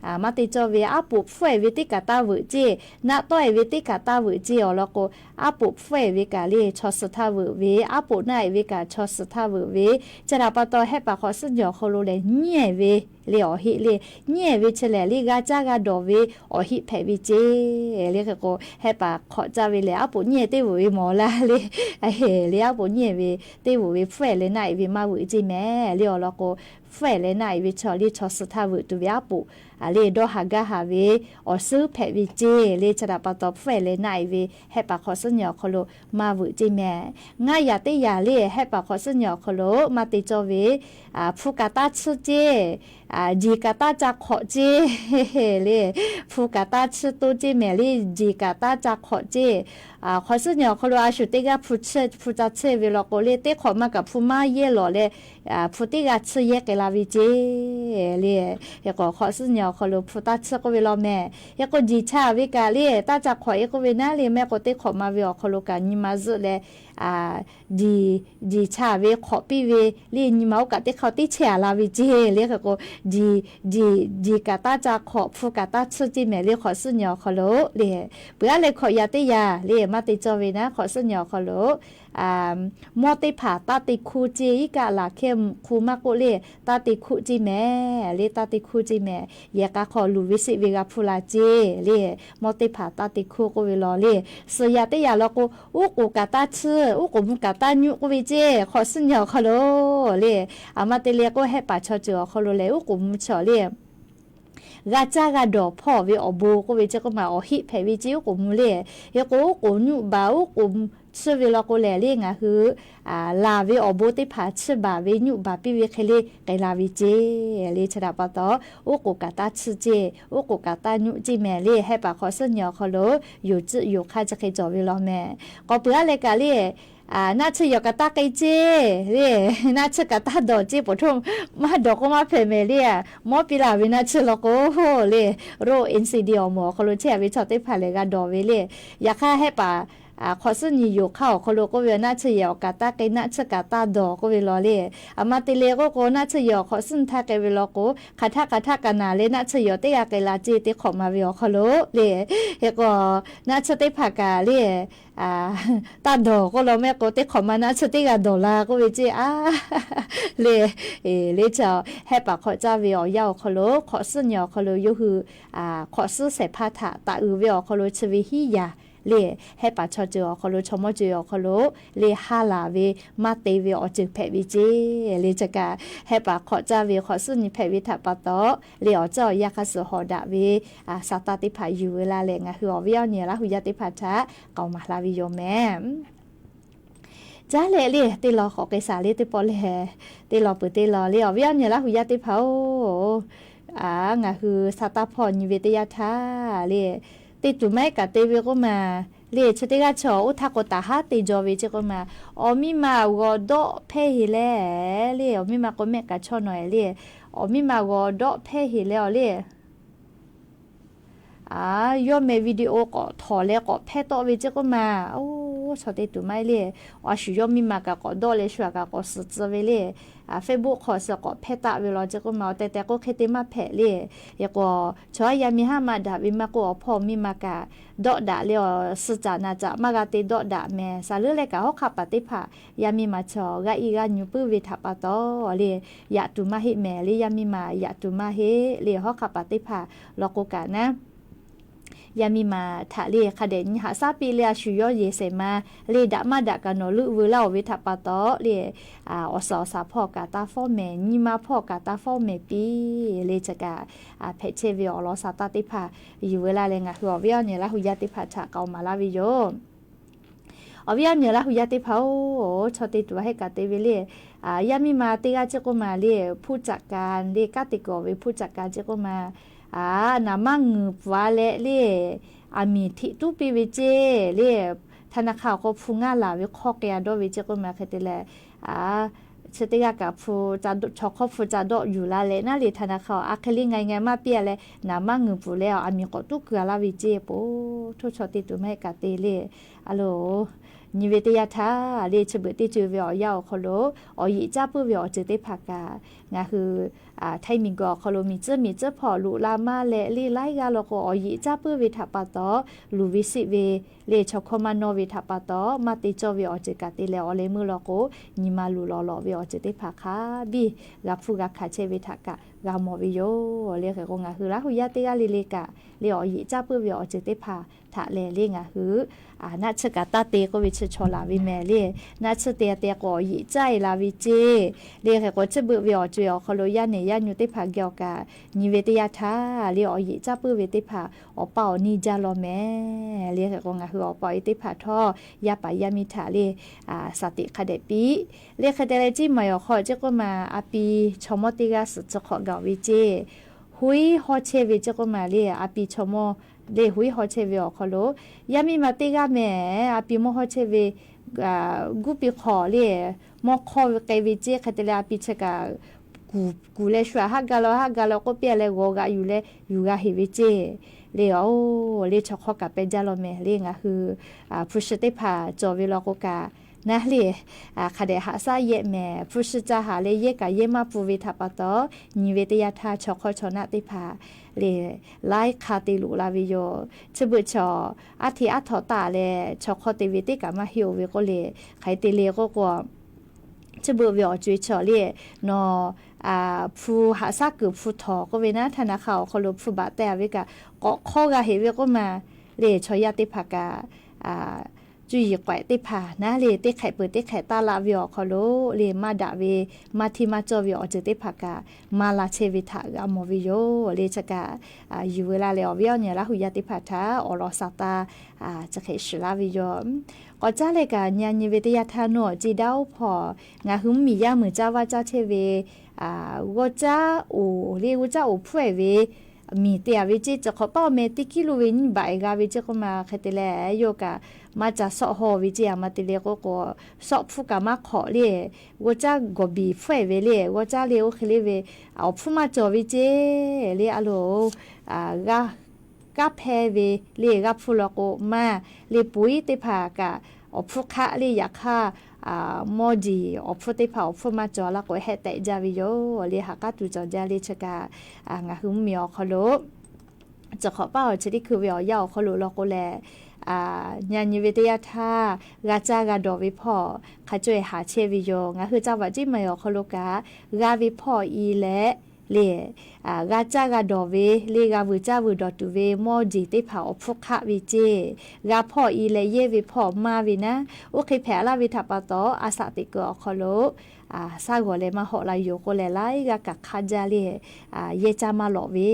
maˇ te cawˇ ve aˉ poꞈ hpfuhˇ-ehˍ ve teˇ kaꞈ taˇ veuꞈ ceˇ. Naˆ tawˇ-ehˍ ve teˇ kaꞈ taˇ veuꞈ ceˇ. Awˬ lawn k'o aˉ poꞈ hpfuhˇ-ehˍ ve kaꞈ le chaw suh htaˇ veuꞈ ve, aˉ poꞈ naˆ-ehˍ ve kaꞈ chaw suh htaˇ veuꞈ ve. Chi htaꞈ pa taw hehˆ paˍ hk'awꞈ suhˉ nyi awˬ hk'aw lo lehˬ nyiˉ-ehˍ ve le awˬ heˆ le nyiˉ-ehˍ ve chi lehˬ le g'a caˇ g'a dawˬ ve awˬ heˆ hpehꞈ ve ceˇ le. Hk'e k'o hehˆ paˍ hk'awꞈ caˇ ve lehˬ aˉ poꞈ nyiˉ-ehˍ teˇ veuꞈ ve mawˬ laˇ le. Le aˉ poꞈ nyiˉ-ehˍ ve teˇ veuꞈ ve hpfuhˇ-ehˍ leh naˆ-ehˍ ve maˇ veuꞈ ceˇ mehˍ le. Awˬ lawn k'o hpfuhˇ-ehˍ leh naˆ-ehˍ ve chaw le chaw suh htaˇ veuꞈ tuˬ ve aˉ poꞈ le dawˇ haˍ gaˇ haˍ ve awˬ suhˉ hpehꞈ ve ceˇ le. Chi htaꞈ pa taw hpfuhˇ-ehˍ leh naˆ-ehˍ ve hehˆ paˍ hk'awꞈ suhˉ nyi awˬ hk'aw lo maˇ veuꞈ ceˇ mehˍ. Ngaˇ yaꞈ teˇ yaꞈ le hehˆ paˍ hk'awꞈ suhˉ nyi awˬ hk'aw lo maˇ te cawˇ ve hpu kaꞈ taˇ chiˇ ceˇ, jeˬ kaꞈ taˇ ca hk'awꞈ ceˇ le. Hpu kaꞈ taˇ chiˇ toˇ ceˇ mehˍ le, jeˬ kaꞈ taˇ ca hk'awꞈ ceˇ. Hk'awꞈ suhˉ nyi awˬ hk'aw lo a shu teˇ g'aˇ hpu ca chiˇ ve law k'o le teˇ hk'awꞈ ma kaꞈ hpu maˇ yehˇ lawˬ leh hpu teˇ g'aˇ chiˇ yehˇ k'ai la ve ceˇ le. Hk'e k'o hk'awꞈ suhˉ nyi awˬ hk'aw lo hpu taˇ chiˇ k'oˆ ve law mehˍ. Hk'e k'o jeˬ ca ve kaꞈ le taˇ ca hk'awꞈ-e k'oˆ ve naˉ le maˇ heˆ k'o teˇ hk'awꞈ ma ve awˬ hk'aw lo kaꞈ nyi ma zuhˆ leh jeˬ ca ve hk'awꞈ piˇ ve le nyi ma oˇ kaꞈ teˇ hk'aˇ teˇ chehˇ a la ve ceˇ le. Hk'e k'o jeˬ kaꞈ taˇ ca hk'awꞈ hpu kaꞈ taˇ chiˇ ceˇ mehˍ le. Hk'awꞈ suhˉ nyi awˬ hk'aw lo le peuˬ aˉ leh hkawꞈ yaꞈ teˇ yaꞈ le maˇ te cawˇ ve naˉ hk'awꞈ suhˉ nyi awˬ hk'aw lo mawˇ teˇ hpaˍ taˇ te hkuˇ ceˇ. Iˉ kaˆ laˬ hkehˇ hku maˇ k'oˆ le taˇ te hkuˇ ceˇ mehˍ le. Taˇ te hkuˇ ceˇ mehˍ. Yehˬ k'a hk'aw luˬ ve seˆ ve g'a hpuˇ la ceˇ le. Mawˇ teˇ hpaˍ taˇ te hkuˇ k'oˆ ve law le. Suhˍ yaꞈ teˇ yaꞈ law k'o uˉ k'oˍ kaꞈ taˇ chiˇ, uˉ k'oˍ mvuh kaꞈ taˇ nyuˆ k'oˆ ve ceˇ hk'awꞈ suhˉ nyi awˬ hk'aw lo le. Aˬ ma te le k'o hehˆ paˍ chaw ceuˬ awˬ hk'aw lo lehˬ uˉ k'oˍ mvuh chi awˬ le g'a caˇ g'a dawˬ hpawˇ ve awˬ bon k'oˆ ve ceˇ k'oˆ ma awˬ heˆ hpehꞈ ve ceˇ. Oˉ k'oˍ mvuh le, hk'e k'o oˉ k'oˍ nyuˆ baˬ oˉ k'oˍ tsuhˇ ve law k'o lehˬ le ngaˬ hui laˬ ve awˬ bon teˇ hpaˍ tsuhˇ baˬ ve nyuˆ baˬ piˇ ve hk'e le k'ai la ve ceˇ le. Chi htaꞈ pa taw, oˉ k'oˍ kaꞈ taˇ tsuhˇ ceˇ, oˉ k'oˍ kaꞈ taˇ nyuˆ ceˇ mehˍ le. Hehˆ paˍ hk'awꞈ suhˉ nyi awˬ hk'aw lo yonˍ tcuhˆ yonˍ hk'aˇ chi hk'e cawˬ ve law mehˍ. K'awꞈ peuˬ aˉ leh kaꞈ le, naˆ tsuhˇ yawˬ kaꞈ taˇ k'ai ceˇ le, naˆ tsuhˇ kaꞈ taˇ dawˬ ceˇ, poˬ htoˇ maˇ dawˬ k'oˆ maˇ hpehꞈ mehˍ le. Mawˉ piˇ laˬ ve naˆ tsuhˇ law k'o le, roˆ N C D awˬ moˍ awˬ hk'aw lo chehˇ ve chaw teˇ hpaˍ lehˬ g'a dawˬ ve le. Yaꞈ hk'aˇ hehˆ paˍ hk'awꞈ suhˉ nyi yonˍ hk'aˇ awˬ hk'aw lo k'oˆ ve, naˆ tsuhˇ yawˬ kaꞈ taˇ k'ai, naˆ tsuhˇ kaꞈ taˇ dawˬ k'oˆ ve law le. Aˬ ma te le k'oˆ k'o, naˆ tsuhˇ yawˬ hk'awꞈ suhˉ nyi htaˇ k'ai ve law k'o, hk'aˬ htaˆ hk'aˬ htaˆ kaꞈ naˬ leh naˆ tsuhˇ yawˬ teˇ g'aˇ k'ai la ceˇ, teˇ hk'awꞈ ma ve awˬ hk'aw lo le. Hk'e k'o, naˆ tsuhˇ teˇ hpaˍ kaꞈ le, taˇ dawˬ k'oˆ law mehˍ k'o, teˇ hk'awꞈ ma naˆ tsuhˇ teˇ g'aˇ dawˬ la k'oˆ ve ceˇ a le. Le chi hehˆ paˍ hk'awꞈ caˇ ve awˬ yanˇ awˬ hk'aw lo, hk'awꞈ suhˉ nyi awˬ hk'aw lo yawˇ hui hk'awꞈ suhˉ shehˍ hpaˇ htaꞈ taˍ uiˍ ve awˬ hk'aw lo chi ve hiˉ yaˍ le, hehˆ paˍ chaw ceuˬ awˬ hk'aw lo chaw mawˇ ceuˬ awˬ hk'aw lo le ha laˬ ve maˇ te ve awˬ ceuˬ hpehꞈ ve ceˇ le. Chi kaꞈ hehˆ paˍ hk'awꞈ caˇ ve hk'awꞈ suhˉ nyi hpehꞈ ve htaꞈ pa taw le, awˬ ceuˬ awˬ yanˇ hk'a suhˍ hawˍ daꞈ ve sa taˇ teˇ hpaˍ yuˬ ve la leh ngaˬ hui awˬ viˉ awˬ nyi Laˇ hu yaˇ teˇ hpaˍ htaꞈ k'aoˍ maˍ laˇ ve yoˬ mehˍ. Caˉ leh le teˇ law k'awꞈ k'ai shaˍ le teˇ pawˆ lehˬ, teˇ law peuˬ teˇ law le awˬ viˉ awˬ nyi Laˇ hu yaˇ teˇ hpaˍ-oˬ, ngaˬ hui sa taˇ hpawˇ nyi ve teˇ yanˇ htaˇ le, teˇ tuˬ maˇ heˆ kaꞈ te ve k'oˆ ma le, chi teˇ g'aˇ chaw oˇ htaˇ k'o taˍ haˉ te jaw ve ceˇ k'oˆ ma, awˬ miˇ ma g'awˬ dawˆ hpehˇ heˍ leh le, awˬ miˇ ma k'o mehˆ kaꞈ chawˇ nawˬ e le, awˬ miˇ ma g'awˬ dawˆ hpehˇ heˍ leh awˬ le yawˇ meh video k'awꞈ htawnˍ leh k'awꞈ hpehˇ tawˆ ve ceˇ k'oˆ ma, oˇ chaw teˇ tuˬ maˇ heˆ le, a shu yawˇ miˇ ma kaꞈ k'awꞈ dawˆ leh shu a kaꞈ k'awꞈ suhˍ tcuh ve le, Facebook hk'aw suh k'awꞈ hpehˇ taˆ ve law ceˇ k'oˆ ma, awˬ tehˬ tehˬ k'oˆ hk'e te maˇ hpehꞈ le. Hk'e k'o, chaw yaˇ miˇ haˉ maˇ daꞈ ve maˇ k'oˆ, awˬ hpawˇ miˇ ma kaꞈ dawˆ daꞈ leh awˬ suh caꞈ naˍ caꞈ maˇ g'a te dawˆ daꞈ mehˍ. Shaˍ leuˉ leh kaꞈ hawˉ hk'aˆ paˍ teˇ hpaˍ yaˇ miˇ ma chaw g'a iˉ g'a nyu puiˉ ve htaꞈ pa taw le, yaꞈ tuˬ maˇ heˆ mehˍ le, yaˇ miˇ ma yaꞈ tuˬ maˇ heˆ le, hawˉ hk'aˆ paˍ teˇ hpaˍ law k'o kaꞈ naˉ, yaˇ miˇ ma htaꞈ le hk'a dehꞈ nyi haꞈ shaˉ piˇ le, a shu yawˇ yehˬ shehˍ ma le daꞈ maˇ daꞈ kaꞈ nawˬ leuˆ veu laˇ-oˬ ve htaꞈ pa taw le, awˬ suhˍ awˬ shaˍ hpawˇ kaꞈ taˇ fawˉ mehˍ, nyi ma hpawˇ kaꞈ taˇ fawˉ mehˍ piˇ le, chi kaꞈ hpehꞈ chehˇ ve awˬ lawn sa taˇ teˇ hpaˍ yuˬ veu laˇ leh ngaˬ hui awˬ viˉ awˬ nyi Laˇ hu yaˇ teˇ hpaˍ htaꞈ k'aoˍ maˍ laˇ ve yoˬ. Awˬ viˉ awˬ nyi Laˇ hu yaˇ teˇ hpaˍ-oˬ, chaw te tuˬ a heˆ kaꞈ te ve le, yaˇ miˇ ma teˇ g'aˇ ceˇ k'oˆ ma le, hpu caꞈ kaˍ le, kanˉ te kuiˬ ve hpu caꞈ kaˍ ceˇ k'oˆ ma, naˍ maˇ ngeuˍ pfuhˍ a leh le, aˬ miˍ hteꞈ tuˉ piˇ ve ceˇ le, ธนาคาร awˬ hk'aw hpu ngaˇ laˬ ve hk'awˇ k'ai a dawˇ ve ceˇ k'oˆ ma hk'e te leh, chi teˇ g'aˇ kaꞈ hpu, chaw hk'awˇ hpu ca dawˆ yuˬ la leh naˉ le ธนาคาร a hk'e le nga nga maˇ piˇ a leh naˍ maˇ ngeuˍ pfuhˍ leh aˬ miˍ k'awꞈ tuˉ keu a laˇ ve ceˇ po, htoˇ chaw te tuˬ maˇ heˆ kaꞈ te le. A lo, nyi ve teˇ yanˇ htaˇ le chi beuꞈ teˇ ceuˬ ve awˬ yanˇ awˬ hk'aw lo awˬ yeꞈ caˇ puiˉ ve awˬ ceuˬ teˇ hpaˍ kaꞈ ngaˬ hui Htaiˇ miˬ guiˬ awˬ hk'aw lo miˬ tcuhˉ miˬ tcuhˉ hpawˇ loꞈ la maˇ leh le laiˉ g'aˇ law k'o awˬ yeꞈ caˇ puiˉ ve htaꞈ pa taw, luˬ ve siˆ ve le chaw hkawˇ maˇ nawˇ ve htaꞈ pa taw maˇ te cawˇ ve awˬ ceuˬ kaꞈ te leh awˬ leh meuˇ law k'o, nyi ma luˬ lawˬ lawˬ ve awˬ ceuˬ teˇ hpaˍ hk'a biˇ g'a hpuˇ g'a hkanˍ chehˇ ve htaꞈ kaꞈ g'a mawˬ ve yoˬ le. Hk'e k'o ngaˬ hui Laˇ hu yaˇ teˇ g'aˇ le le kaꞈ le awˬ yeꞈ caˇ puiˉ ve awˬ ceuˬ teˇ hpaˍ htaꞈ lehˬ le ngaˬ hui naˆ tsuhˇ kaꞈ taˇ te k'oˆ ve chi chaw laˬ ve mehˍ le. Naˆ tsuhˇ te a te k'o awˬ yeꞈ caˇ e la ve ceˇ le. Hk'e k'o chi beuꞈ ve awˬ co-e awˬ hk'aw lo yaˇ nehˬ yaˇ nyu teˇ hpaˍ geh awˬ kaꞈ nyi ve teˇ yanˇ htaˇ le awˬ yeꞈ caˇ puiˉ ve teˇ hpaˍ awˬ pa awˬ neˇ jaˇ law mehˍ le. Hk'e k'o ngaˬ hui awˬ pa awˬ e teˇ hpaˍ htawˇ yaˇ paˍ yaˇ miˇ htaꞈ le shaˍ tiꞈ hk'a dehꞈ piˇ le. Hk'e te leh Ciˇ maiˍ awˬ hk'aw ceˇ k'oˆ ma a pi chaw mawˇ teˇ g'aˇ suhˍ tcuh hk'awꞈ gaˬ ve ceˇ, hoiˉ hawˇ chehˇ ve ceˇ k'oˆ ma le a pi chaw mawˇ le hoiˉ hawˇ chehˇ ve awˬ hk'aw lo yaˇ miˇ ma teˇ g'aˇ mehˍ a pi mawˇ hawˇ chehˇ ve guˇ pi hk'awꞈ le mawˇ hk'awˇ ve k'ai ve ceˇ. Hk'e te leh a pi chi kaꞈ kuˬ kuˬ leh shu aꞈ haˉ ga law haˉ ga law k'oˆ piˇ a leh g'aw g'aꞈ yuˬ leh yuˬ g'a heˍ ve ceˇ le. Oˬ le chaw hk'awˇ kaꞈ pehˇ jaˇ law mehˍ le ngaˬ hui hpu shi teˇ hpaˍ cawˬ ve law k'o kaꞈ naˉ le hk'a dehꞈ haꞈ shaˉ yehˆ mehˍ. Hpu shi ca haꞈ leh yehˇ kaꞈ yehˇ maˇ pfuhˍ ve htaꞈ pa taw nyi ve teˇ yanˇ htaˇ chaw hk'awˇ chaw naˆ teˇ hpaˍ le laiˉ hk'a te loꞈ la ve yoˬ. Chi beuꞈ chaw aˉ hteꞈ aˉ htawꞈ taˍ leh chaw hk'awˇ te ve teˇ kaꞈ maˇ heˆ-oˬ ve k'oˆ le. Hk'aˬ hk'e te le k'oˆ k'o, chi beuꞈ ve awˬ co-e chaw le nawˬ hpu haꞈ shaˉ kuiˬ hpu htawˍ k'oˆ ve naˉ ธนาคาร awˬ hk'aw lo hpu baꞈ teh a ve kaꞈ k'awꞈ hk'awˇ g'a heˍ ve k'oˆ ma le chaw yaˇ teˇ hpaˍ kaꞈ cuˇ yiˍ k'awehꞈ teˇ hpaˍ naˉ le, teˇ hk'ehꞈ peuˬ teˇ hk'ehꞈ taˇ laˆ ve awˬ hk'aw lo le, maˇ daꞈ ve maˇ hteˇ maˇ cawˇ ve awˬ ceuˬ teˇ hpaˍ kaꞈ maˇ la chehˇ ve htaꞈ g'a mawˬ ve yoˬ le. Chi kaꞈ yuˬ veu laˇ leh awˬ viˉ awˬ nyi Laˇ hu yaˇ teˇ hpaˍ htaꞈ awˬ lawn saˍ taˇ chi hk'e shiˍ laˇ ve yoˬ. K'awꞈ caˉ leh kaꞈ nyi nyi ve teˇ yanˇ htaˇ nawˬ awˬ ceˇ daˇ oˇ hpawˇ ngaˬ hui mvuhˇmiˬ yaˇ meuˬ caˇ vaˇ caˇ chehˇ ve g'awˇ caˉ oˍ le, g'awˇ caˉ oˍ hpfuhˇ ehˍ ve miˬ te a ve ceˇ, cawˬ hk'awꞈ paˆ awˬ meh teˇ kiˇ lo ve nyiˇ baꞈ e g'a ve ceˇ k'oˆ ma hk'e te leh, yawˇ kaꞈ maˇ ca sawˆ haw ve ceˇ. A ma te le k'oˆ k'o, sawˆ hpfuhˇ kaꞈ maˇ hk'awꞈ le, g'awˇ caˉ gawˬ biˬ hpfuhˇ ehˍ ve le, g'awˇ caˉ le oˇ hk'e le ve awˬ hpfuhˇ maˇ cawˬ ve ceˇ le. A loˍ, g'a kaˉ hpehˇ ve le, g'a hpfuhˇ law k'o maˇ le, poiˉ teˇ hpaˍ kaꞈ awˬ hpfuhˇ hk'aˆ le. Yaꞈ hk'aˇ, mawˇ jeˬ awˬ hpfuhˇ teˇ hpaˍ awˬ hpfuhˇ maˇ cawˬ laˇ k'o, hehˆ tehꞈ jaˇ ve yoˬ le. Ha k'aˉ tuˬ cawˬ jaˇ le. Chi kaꞈ ngaˬ hui mvuhˇmiˬ awˬ hk'aw lo cawˬ hk'awꞈ paˆ awˬ chi teˇ hkui ve awˬ yanˇ awˬ hk'aw lo law k'o leh, nyi nyi ve teˇ yanˇ htaˇ g'a caˇ g'a dawˬ ve hpawˇ hk'a caweh haˍ chehˇ ve yoˬ. Ngaˬ hui caˇ vaꞈ ceˇ ma awˬ hk'aw lo kaꞈ g'a ve hpawˇ i leh le, g'a caˇ g'a dawˬ ve le, g'a vuiˬ caˇ vuiˬ dawˬ tuˬ ve mawˇ jeˬ teˇ hpaˍ awˬ hpfuhˇ hk'aˆ ve ceˇ, g'a hpawˇ i leh yehˇ ve hpawˇ maˇ ve naˉ, oˇ hk'e hpehꞈ laˇ ve htaꞈ pa taw, a shaꞈ teꞈ kuiˬ awˬ hk'aw lo shaˉ g'awˬ leh maˇ hawˆ la yoˬ k'oˆ leh, laiˉ g'aˇ kaꞈ hk'aˇ jaˇ le, yehˇ caˇ maˇ lawꞈ ve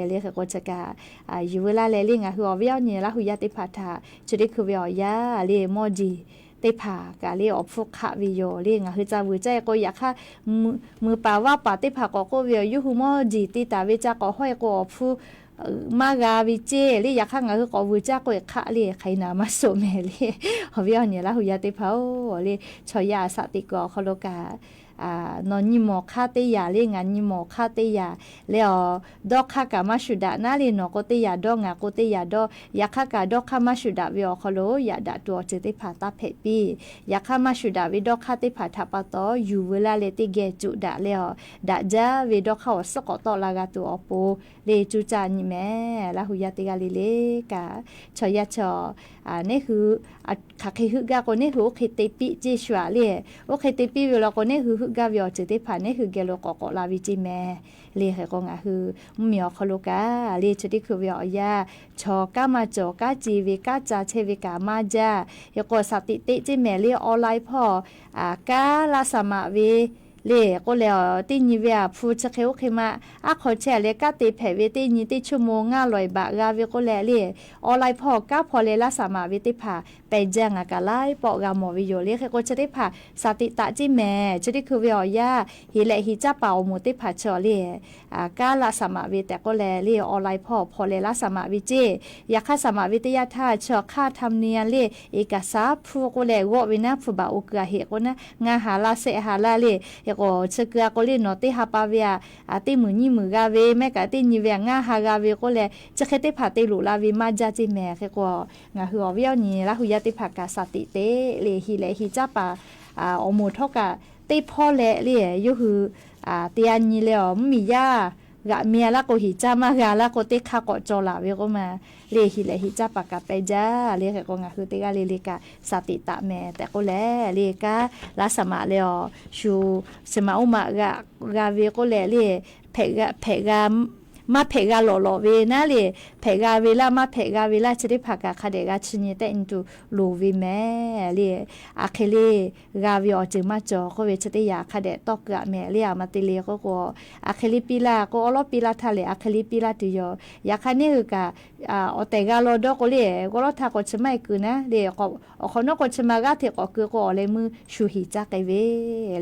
le. Hk'e k'o chi kaꞈ yuˬ veu laˇ leh le, ngaˬ hui awˬ viˉ awˬ nyi Laˇ hu yaˇ teˇ hpaˍ htaꞈ chi teˇ hkui ve awˬ yanˇ le, mawˇ jeˬ teˇ hpaˍ kaꞈ le awˬ hpfuhˇ hk'aˆ ve yoˬ le. Ngaˬ hui ca vuiˬ caˇ e k'o, yaꞈ hk'aˇ mui paˍ vaˇ paˍ teˇ hpaˍ k'awꞈ k'oˆ ve, yawˇ hui mawˇ jeˬ te taˍ ve ca k'awꞈ hawˉ e k'o, awˬ hpfuhˇ maˇ g'a ve ceˇ le. Yaꞈ hk'aˇ ngaˬ hui k'awꞈ vuiˬ caˇ k'oˆ e hk'aˆ le, hk'aˬ hk'e naˍ maˇ soˍ mehˍ le. Awˬ viˉ awˬ nyi Laˇ hu yaˇ teˇ hpaˍ-oˬ le, chaw yaˇ a shaꞈ teꞈ kuiˬ awˬ hk'aw lo kaꞈ nawˬ nyi mawˬ hk'aˇ teˇ yanˇ le, ngaˬ nyi mawˬ hk'aˇ teˇ yanˇ le, awˬ dawˇ hk'aˇ kaꞈ maˇ shuˍ daꞈ naˉ le, nawˬ k'o teˇ yanˇ dawˇ, ngaˬ k'o teˇ yanˇ dawˇ, yaꞈ hk'aˇ kaꞈ dawˇ hk'aˇ maˇ shuˍ daꞈ ve awˬ hk'aw lo yaꞈ daꞈ tuˬ awˬ ceuˬ teˇ hpaˍ taˇ hpehꞈ piˇ. Yaꞈ hk'aˇ maˇ shuˍ daꞈ ve dawˇ hk'aˇ teˇ hpaˍ htaꞈ pa taw yuˬ veu laˇ leh teˇ geh cuꞈ daꞈ leh, awˬ daꞈ jaˇ ve dawˇ hk'aˇ awˬ suhˉ k'awꞈ tawˆ la g'a tuˬ awˬ pon le, cuˇ caˇ nyi mehˍ. Laˇ hu yaˇ teˇ g'aˇ le le kaꞈ, chaw yaˇ chaw neˇ hui hk'aˬ hk'e heuˆ gaˇ k'o, neˇ hui oˇ hk'e te piˇ ceˇ shu aꞈ le. Oˇ hk'e te piˇ ve law k'o, neˇ hui heuˆ gaˇ ve awˬ ceuˬ teˇ hpaˍ neˇ hui geh lo k'awꞈ k'awꞈ la ve ceˇ mehˍ le. Hk'e k'o ngaˬ hui mvuhˇmiˬ awˬ hk'aw lo kaꞈ le, chi teˇ hkui ve awˬ yanˇ, chaw kanˉ maˇ cawˬ, kanˉ ce ve kanˉ ca chehˇ ve kaꞈ maˇ jaˇ. Hk'e k'o shaˍ tiꞈ teˇ ceˇ mehˍ le, online hpawˇ kanˉ laˇ shaˍ maꞈ ve le k'oˆ leh, teˇ nyi ve aꞈ hpu chi hk'e oˇ hk'e ma aˉ hk'aw chehˇ leh, kanˉ te hpehꞈ ve teˇ nyi teˇ chuˇ mo ngaˇ lawˬ baꞈ g'a ve k'oˆ leh le, online hpawˇ kanˉ hpaw leh laˇ shaˍ maꞈ ve teˇ hpaˍ pehˬ jaˇ, ngaˬ kaꞈ laiˉ pawˆ g'a mawˬ ve yoˬ le. Hk'e k'o chi teˇ hpaˍ shaˍ tiꞈ taꞈ ceˇ mehˍ. Chi teˇ hkui ve awˬ yanˇ, heˍ lehꞈ heˍ caˇ paˍ awˬ moˍ teˇ hpaˍ chi awˬ le kanˉ laˇ shaˍ maꞈ ve tehꞈ k'oˆ leh le, online hpawˇ hpaw leh laˇ shaˍ maꞈ ve ceˇ. Yaꞈ hk'aˇ shaˍ maꞈ ve teˇ yanˇ htaˇ chi awˬ hk'aˇ ธรรมเนียม le, eˍkaˍsaˉ hpu k'oˆ leh g'awˆ ve naˉ, hpu baꞈ oˇ kuiˬ aꞈ heˆ k'o naˉ, ngaˇ ha laˇ shehˆ ha laˇ le. Hk'e k'o chi kuiˬ a k'o le, nawˬ teˇ ha pa ve aꞈ teˇ muiˬ nyiˇ muiˬ g'a ve, mehˆ kaꞈ teˇ nyi ve aꞈ ngaˇ ha g'a ve k'oˆ leh, chi hk'e teˇ hpaˍ te loꞈ la ve maˇ jaˇ ceˇ mehˍ. Hk'e k'o ngaˬ hui awˬ viˉ awˬ nyi Laˇ hu yaˇ teˇ hpaˍ kaꞈ shaˍ tiꞈ teˇ le, heˍ lehꞈ heˍ caˇ paˍ awˬ moˍ htawˇ kaꞈ teˇ hpawˇ leh le, yawˇ hui teˇ g'aˇ nyi leh awˬ mvuhˇmiˬ yaˇ g'aꞈ mi a laˇ k'o, heˍ caˇ maˇ g'a laˇ k'o, teˇ hk'aˇ k'awꞈ caw laˬ ve k'oˆ ma le, heˍ lehꞈ heˍ caˇ paˍ kaꞈ pehˬ jaˇ le. Hk'e k'o ngaˬ hui teˇ g'aˇ le le kaꞈ shaˍ tiꞈ taꞈ mehˍ tehꞈ k'oˆ leh le, kanˉ laˇ shaˍ maꞈ leh awˬ shu shiˍ maꞈ oˇ maꞈ g'a ve k'oˆ leh le, hpehꞈ g'a, maˇ hpehꞈ g'a lawꞈ lawꞈ ve naˉ le, hpehꞈ g'a ve laˇ maˇ hpehꞈ g'a ve laˇ chi teˇ hpaˍ kaꞈ hk'a dehꞈ g'a chi nyi tehˆ nyi tuˬ loˍ ve mehˍ le. Aˬ hk'e le g'a ve awˬ ceuˬ maˇ cawˬ k'oˆ ve chi teˇ yanˇ hk'a dehꞈ tawˇ keu aꞈ mehˍ le. A ma te le k'oˆ k'o, aˬ hk'e le piˇ laˇ k'o, awˉ lawˉ piˇ laˇ htaˇ le, aˬ hk'e le piˇ laˇ tuˬ yoˬ. Yaꞈ hk'aˇ neˇ hui kaꞈ awˬ tehˬ g'a law dawˇ k'o le, g'awˇ lawˉ htaˇ k'awꞈ chi maˇ heˆ keu naˉ le, awˬ hk'awꞈ nawˉ k'o chi ma g'aˇ hteꞈ k'awꞈ keu k'o, awˬ leh meuˇ shu heˍ caˇ k'ai ve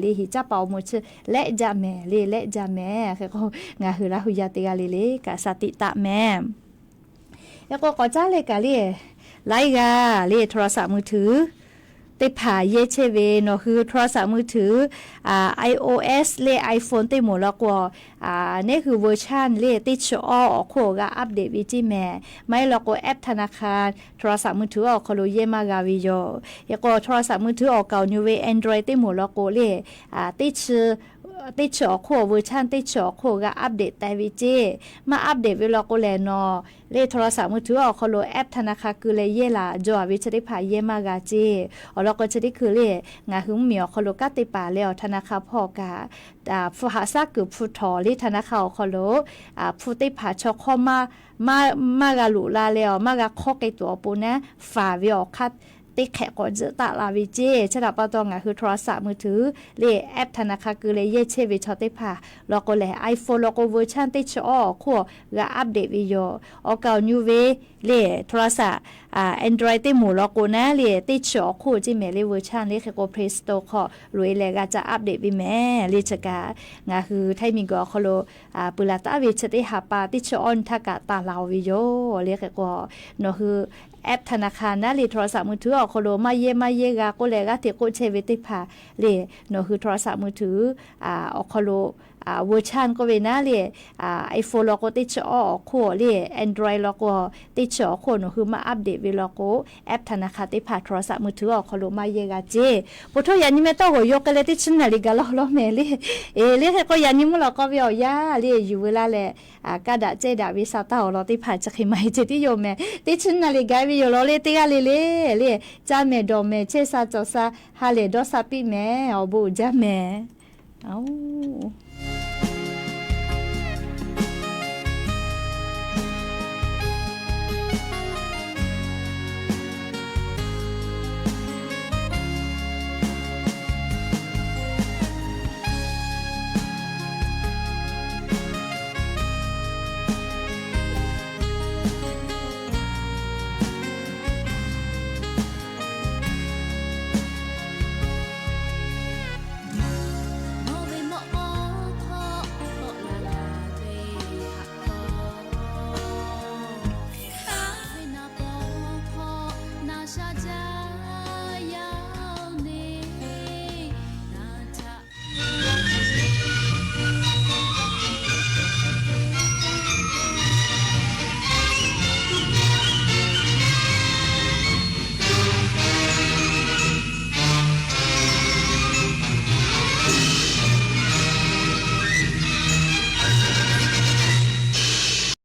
le. Heˍ caˇ paˍ awˬ moˍ chi lehˆ jaˇ mehˍ le, lehˆ jaˇ mehˍ. Hk'e k'o ngaˬ hui Laˇ hu yaˇ teˇ g'aˇ le le kaꞈ shaˍ tiꞈ taꞈ mehˍ. Hk'e k'o k'awꞈ caˉ leh kaꞈ le, laiˉ g'aˇ le โทรศัพท์มือถือ teˇ hpaˍ yehˇ chehˇ ve, nawˬ hui โทรศัพท์มือถือ iOS le iPhone teˇ moˍ law k'o, neˇ hui เวอร์ชัน le teˇ chi awˇ awˬ hk'oˆ g'a update ve ceˇ mehˍ. Maˇ heˆ law k'o แอปธนาคาร โทรศัพท์มือถือ awˬ hk'aw lo yehˇ maˇ g'a ve yoˬ. Hk'e k'o โทรศัพท์มือถือ awˬ kaoˬ nyu ve Android teˇ moˍ law k'o le, teˇ chi awˬ hk'oˆ เวอร์ชัน teˇ chi awˬ hk'oˆ g'a update teh ve ceˇ. Maˇ update ve law k'o lehˬ, nawˬ le โทรศัพท์มือถือ awˬ hk'aw lo แอปธนาคาร keu leh yehˇ laˬ jaw a ve chi teˇ hpaˍ yehˇ maˇ g'a ceˇ. Awˬ lawn k'o chi teˇ hkui le, ngaˬ hui mvuhˇmiˬ awˬ hk'aw lo kanˉ te paˍ leh awˬ ธนาคาร hpawˇ kaꞈ hpu haꞈ shaˉ kuiˬ hpu htawnˍ le ธนาคาร awˬ hk'aw lo hpu teˇ hpaˍ chaw hk'awˇ maˇ g'a loꞈ la leh awˬ maˇ g'a hk'awˇ k'ai tuˬ awˬ pon naˉ, faˍ ve awˬ hk'aˇ teˇ hk'ehꞈ k'awꞈ tzuhꞈ taˆ la ve ceˇ. Chi htaꞈ pa taw ngaˬ hui โทรศัพท์มือถือ le แอปธนาคาร keu leh yehˇ chehˇ ve chaw teˇ hpaˍ law k'o lehˬ, iPhone law k'o version teˇ chi awˇ awˬ hk'oˆ g'a update ve yoˬ. Awˬ kaˍ awˬ nyu ve le โทรศัพท์ Android teˇ moˍ law k'o naˉ le teˇ chi awˬ hk'oˆ ceˇ mehˍ le version le. Hk'e k'o Play Store hk'aw loꞈ e leh g'a ca update ve mehˍ le. Chi kaꞈ ngaˬ hui Htaiˇ miˬguiˬ awˬ hk'aw lo peuˬ laˬ taˉ ve chi teˇ ha pa teˇ chi awˇ nyi htaˇ kaꞈ taˍ la-oˬ ve yoˬ le. Hk'e k'o nawˬ hui แอปธนาคาร naˉ le โทรศัพท์มือถือ awˬ hk'aw lo maˇ yehˇ maˇ yehˇ g'a k'oˆ leh g'aˇ hteꞈ k'oˆ chehˇ ve teˇ hpaˍ le, nawˬ hui โทรศัพท์มือถือ awˬ hk'aw lo version k'oˆ ve naˉ le iPhone law k'o teˇ chi awˇ awˬ hk'oˆ le, Android law k'o teˇ chi awˬ hk'oˆ nawˬ hui maˇ update ve law k'o, แอปธนาคาร teˇ hpaˍ โทรศัพท์มือถือ awˬ hk'aw lo maˇ yehˇ g'a ceˇ. Po htawˇ yaꞈ nyi meh tawˇ g'awˬ yaw k'ai leh teˇ chi naˍ riˍ gaˬ law law mehˍ le. Eˬ le, hk'e k'o yaꞈ nyi mvuhˇ lawꞈ k'aw ve awˬ yanˇ le yuˬ veu laˇ leh, kaˇ daꞈ cehˇ daꞈ ve sha taˇ awˬ lawn teˇ hpaˍ chi hk'e maˇ heˆ ceh tiˉ yoˬ mehˍ. Teˇ chi naˍ riˍ gaˬ ve yoˬ law le, teˇ g'aˇ le le le, caˇ mehˍ dawˬ mehˍ chehˇ sha cawˬ sha ha lehˬ dawˇ sha piˇ mehˍ. Awˬ bon uiˍ jaˇ mehˍ.